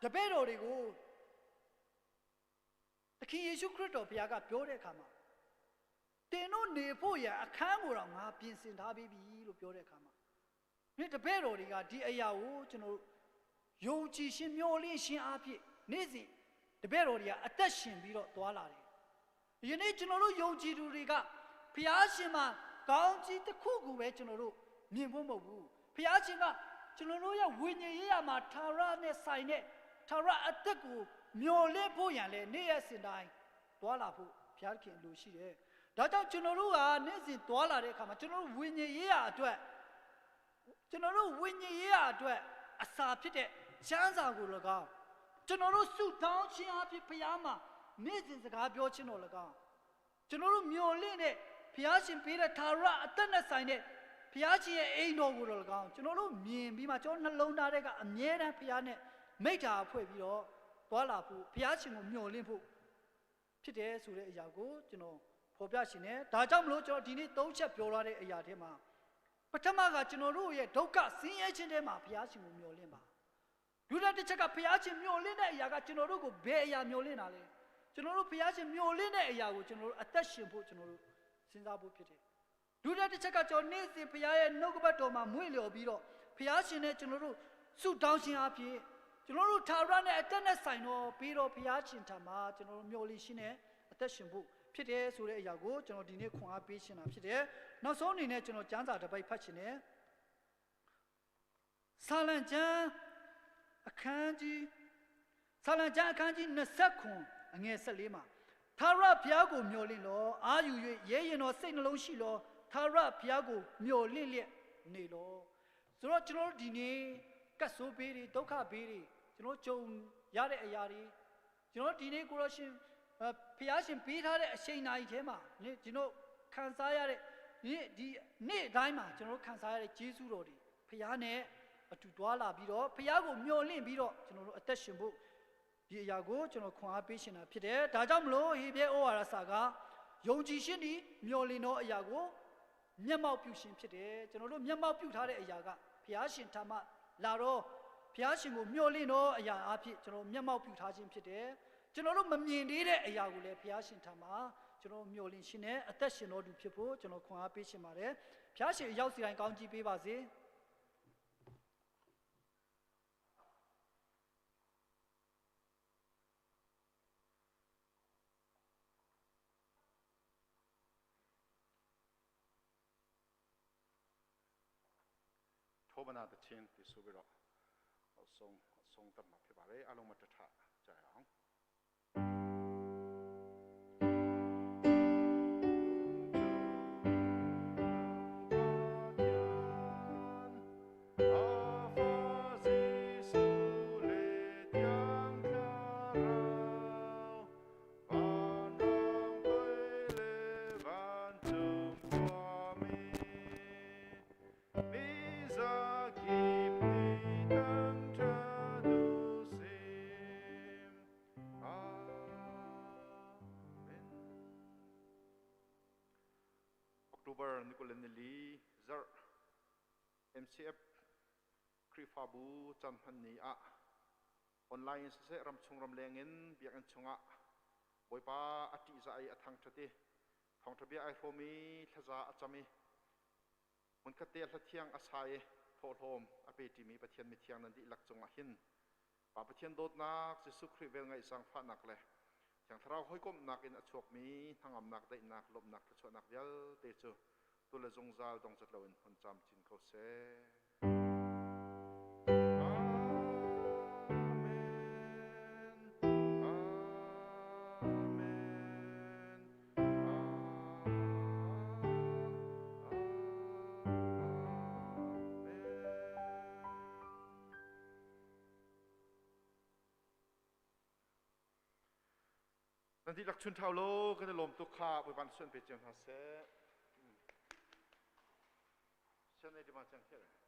တပည့်တော်တွေကိုသခင်ယေရှုခရစ်တော်ဘုရားကပြောတဲ့အခါမှာတင်တို့နေဖို့ရအခန်းကိုတော့ငါပြင်ဆင်ထားပြီးပြီလို့ပြောတဲ့အခါမှာဒီတပည့်တော်တွေကဒီအရာကိုကျွန်တော်ယုံကြည်ရှင်မျှော်လင့်ရှင်အားဖြင့်နေ့စဉ်တပည့်တော်တွေကအသက်ရှင်ပြီးတော့သွားလာတယ်။ယနေ့ကျွန်တော်တို့ယုံကြည်သူတွေကဖျားရှင်မှာကောင်းကြီးတစ်ခုကိုပဲကျွန်တော်တို့မြင်ဖို့မဟုတ်ဘူး။ဖျားရှင်ကကျွန်တော်တို့ရဲ့ဝိညာဉ်ရေးရာမှာထာဝရနဲ့ဆိုင်တဲ့ထာဝရအသက်ကိုမျှော်လင့်ဖို့ရန်လဲနေ့ရက်စဉ်တိုင်းသွားလာဖို့ဖျားခင်လိုရှိတယ်။ဒါကြောင့်ကျွန်တော်တို့ကနေ့စဉ်သွားလာတဲ့အခါမှာကျွန်တော်တို့ဝိညာဉ်ရေးရာအတွက်ကျွန်တော်တို့ဝိညာဉ်ရေးရာအတွက်အစာဖြစ်တဲ့ချမ်းစာကို၎င်းကျွန်တော်တို့ဆုတောင်းခြင်းအဖြစ်ဖျားမှာနေ့စဉ်စကားပြောခြင်းတော်၎င်းကျွန်တော်တို့မျှော်လင့်တဲ့ဖျားရှင်ပေးတဲ့ထာဝရအသက်နဲ့ဆိုင်တဲ့ဖျားရှင်ရဲ့အိမ်တော်ကိုတော်၎င်းကျွန်တော်တို့မြင်ပြီးမှကျွန်တော်နှလုံးသားထဲကအမြဲတမ်းဖျားနဲ့မိတ္တာဖွဲ့ပြီးတော့သွားလာဖို့ဖျားရှင်ကိုမျှော်လင့်ဖို့ဖြစ်တယ်ဆိုတဲ့အရာကိုကျွန်တော်ဖော်ပြရှင်တယ်ဒါကြောင့်မလို့ကျွန်တော်ဒီနေ့သုံးချက်ပြောရတဲ့အရာထဲမှာပထမကကျွန်တော်တို့ရဲ့ဒုက္ခဆင်းရဲခြင်းထဲမှာဘုရားရှင်ကိုမျှော်လင့်ပါဒုတိယတစ်ချက်ကဘုရားရှင်မျှော်လင့်တဲ့အရာကကျွန်တော်တို့ကိုဘယ်အရာမျှော်လင့်တာလဲကျွန်တော်တို့ဘုရားရှင်မျှော်လင့်တဲ့အရာကိုကျွန်တော်တို့အသက်ရှင်ဖို့ကျွန်တော်တို့စဉ်းစားဖို့ဖြစ်တယ်ဒုတိယတစ်ချက်ကကျွန်တော်နေ့စဉ်ဘုရားရဲ့နှုတ်ကပတ်တော်မှာမွေ့လျော်ပြီးတော့ဘုရားရှင်နဲ့ကျွန်တော်တို့ဆုတောင်းခြင်းအပြင်ကျွန်တော်တို့ထာဝရနဲ့အသက်နဲ့ဆိုင်တော့ပြီးတော့ဘုရားရှင်ထံမှာကျွန်တော်တို့မျှော်လင့်ခြင်းနဲ့အသက်ရှင်ဖို့ဖြစ်တယ်ဆိုတဲ့အရာကိုကျွန်တော်ဒီနေ့ခွန်အားပေးရှင်တာဖြစ်တယ်။နောက်ဆုံးအနေနဲ့ကျွန်တော်ကျမ်းစာတစ်ပိုက်ဖတ်ရှင်တယ်။ဆာလံကျမ်းအခန်းကြီးဆာလံကျမ်းအခန်းကြီး29အငယ်14မှာထာဝရဘုရားကိုမျှော်လင့်လောအာယူ၍ရဲရင်တော်စိတ်နှလုံးရှိလောထာဝရဘုရားကိုမျှော်လင့်လျက်နေလောဆိုတော့ကျွန်တော်တို့ဒီနေ့ကတ်ဆိုးဘေးတွေဒုက္ခဘေးတွေကျွန်တော်ကြုံရတဲ့အရာတွေကျွန်တော်ဒီနေ့ကိုရရှင်ဖျားရှင်ပေးထားတဲ့အချိန်နာရီထဲမှာနေ့ကျွန်တော်ခံစားရတဲ့နေ့ဒီနေ့တိုင်းမှာကျွန်တော်ခံစားရတဲ့ဂျေဇုတော်တွေဖျားနဲ့အတူတွာလာပြီးတော့ဖျားကိုမျှော်လင့်ပြီးတော့ကျွန်တော်တို့အသက်ရှင်ဖို့ဒီအရာကိုကျွန်တော်ခွန်အားပေးရှင်တာဖြစ်တယ်။ဒါကြောင့်မလို့ဟေဘဲဩဝါဒစာကယုံကြည်ခြင်းဒီမျှော်လင့်သောအရာကိုမျက်မှောက်ပြုရှင်ဖြစ်တယ်။ကျွန်တော်တို့မျက်မှောက်ပြုထားတဲ့အရာကဖျားရှင်ထမလာတော့ဖျားရှင်ကိုမျှော်လင့်သောအရာအဖြစ်ကျွန်တော်မျက်မှောက်ပြုထားခြင်းဖြစ်တယ်။ကျွန်တော်တို့မမြင်သေးတဲ့အရာကိုလည်းဘုရားရှင်ထံမှာကျွန်တော်မျှော်လင့်ရှင်နဲ့အသက်ရှင်တော်သူဖြစ်ဖို့ကျွန်တော်ခွန်အားပေးရှင်ပါတယ်။ဘုရားရှင်အရောက်စီတိုင်းကောင်းကြီးပေးပါစေ။ ထောပနာတခြင်းဒီဆိုပြီးတော့အဆုံးအဆုံးတတ်မှာဖြစ်ပါတယ်အလုံးမတထကြရအောင် October Nicolanili zar MCF Krifabu chanhan ni a online se ram chung ram lengin biak an chunga Bawipa a ṭihzah i a thangṭhat i thawngṭha bia ai hrawm i thlaza a cam i hmunkhat te hla thiang a sa i thawhlawm a pe ṭimi Pathian mithiang nan dihlak cungah hin Pa Pathian dawtnak, Jesuh Khrih velngeih zaangfahnak le Thiang Thlarau hawikomhnak in a chuakmi hnangamnak, daihnak, lawmhnak, thluachuahnak vialte cu tu le zungzal dongcat loin hmun camcin ko seh. Nan dihlak chun thau lo kan i lawm tuk kha Bawipa nih suan pe cio hna seh. Sian ei di ma chiang thiar.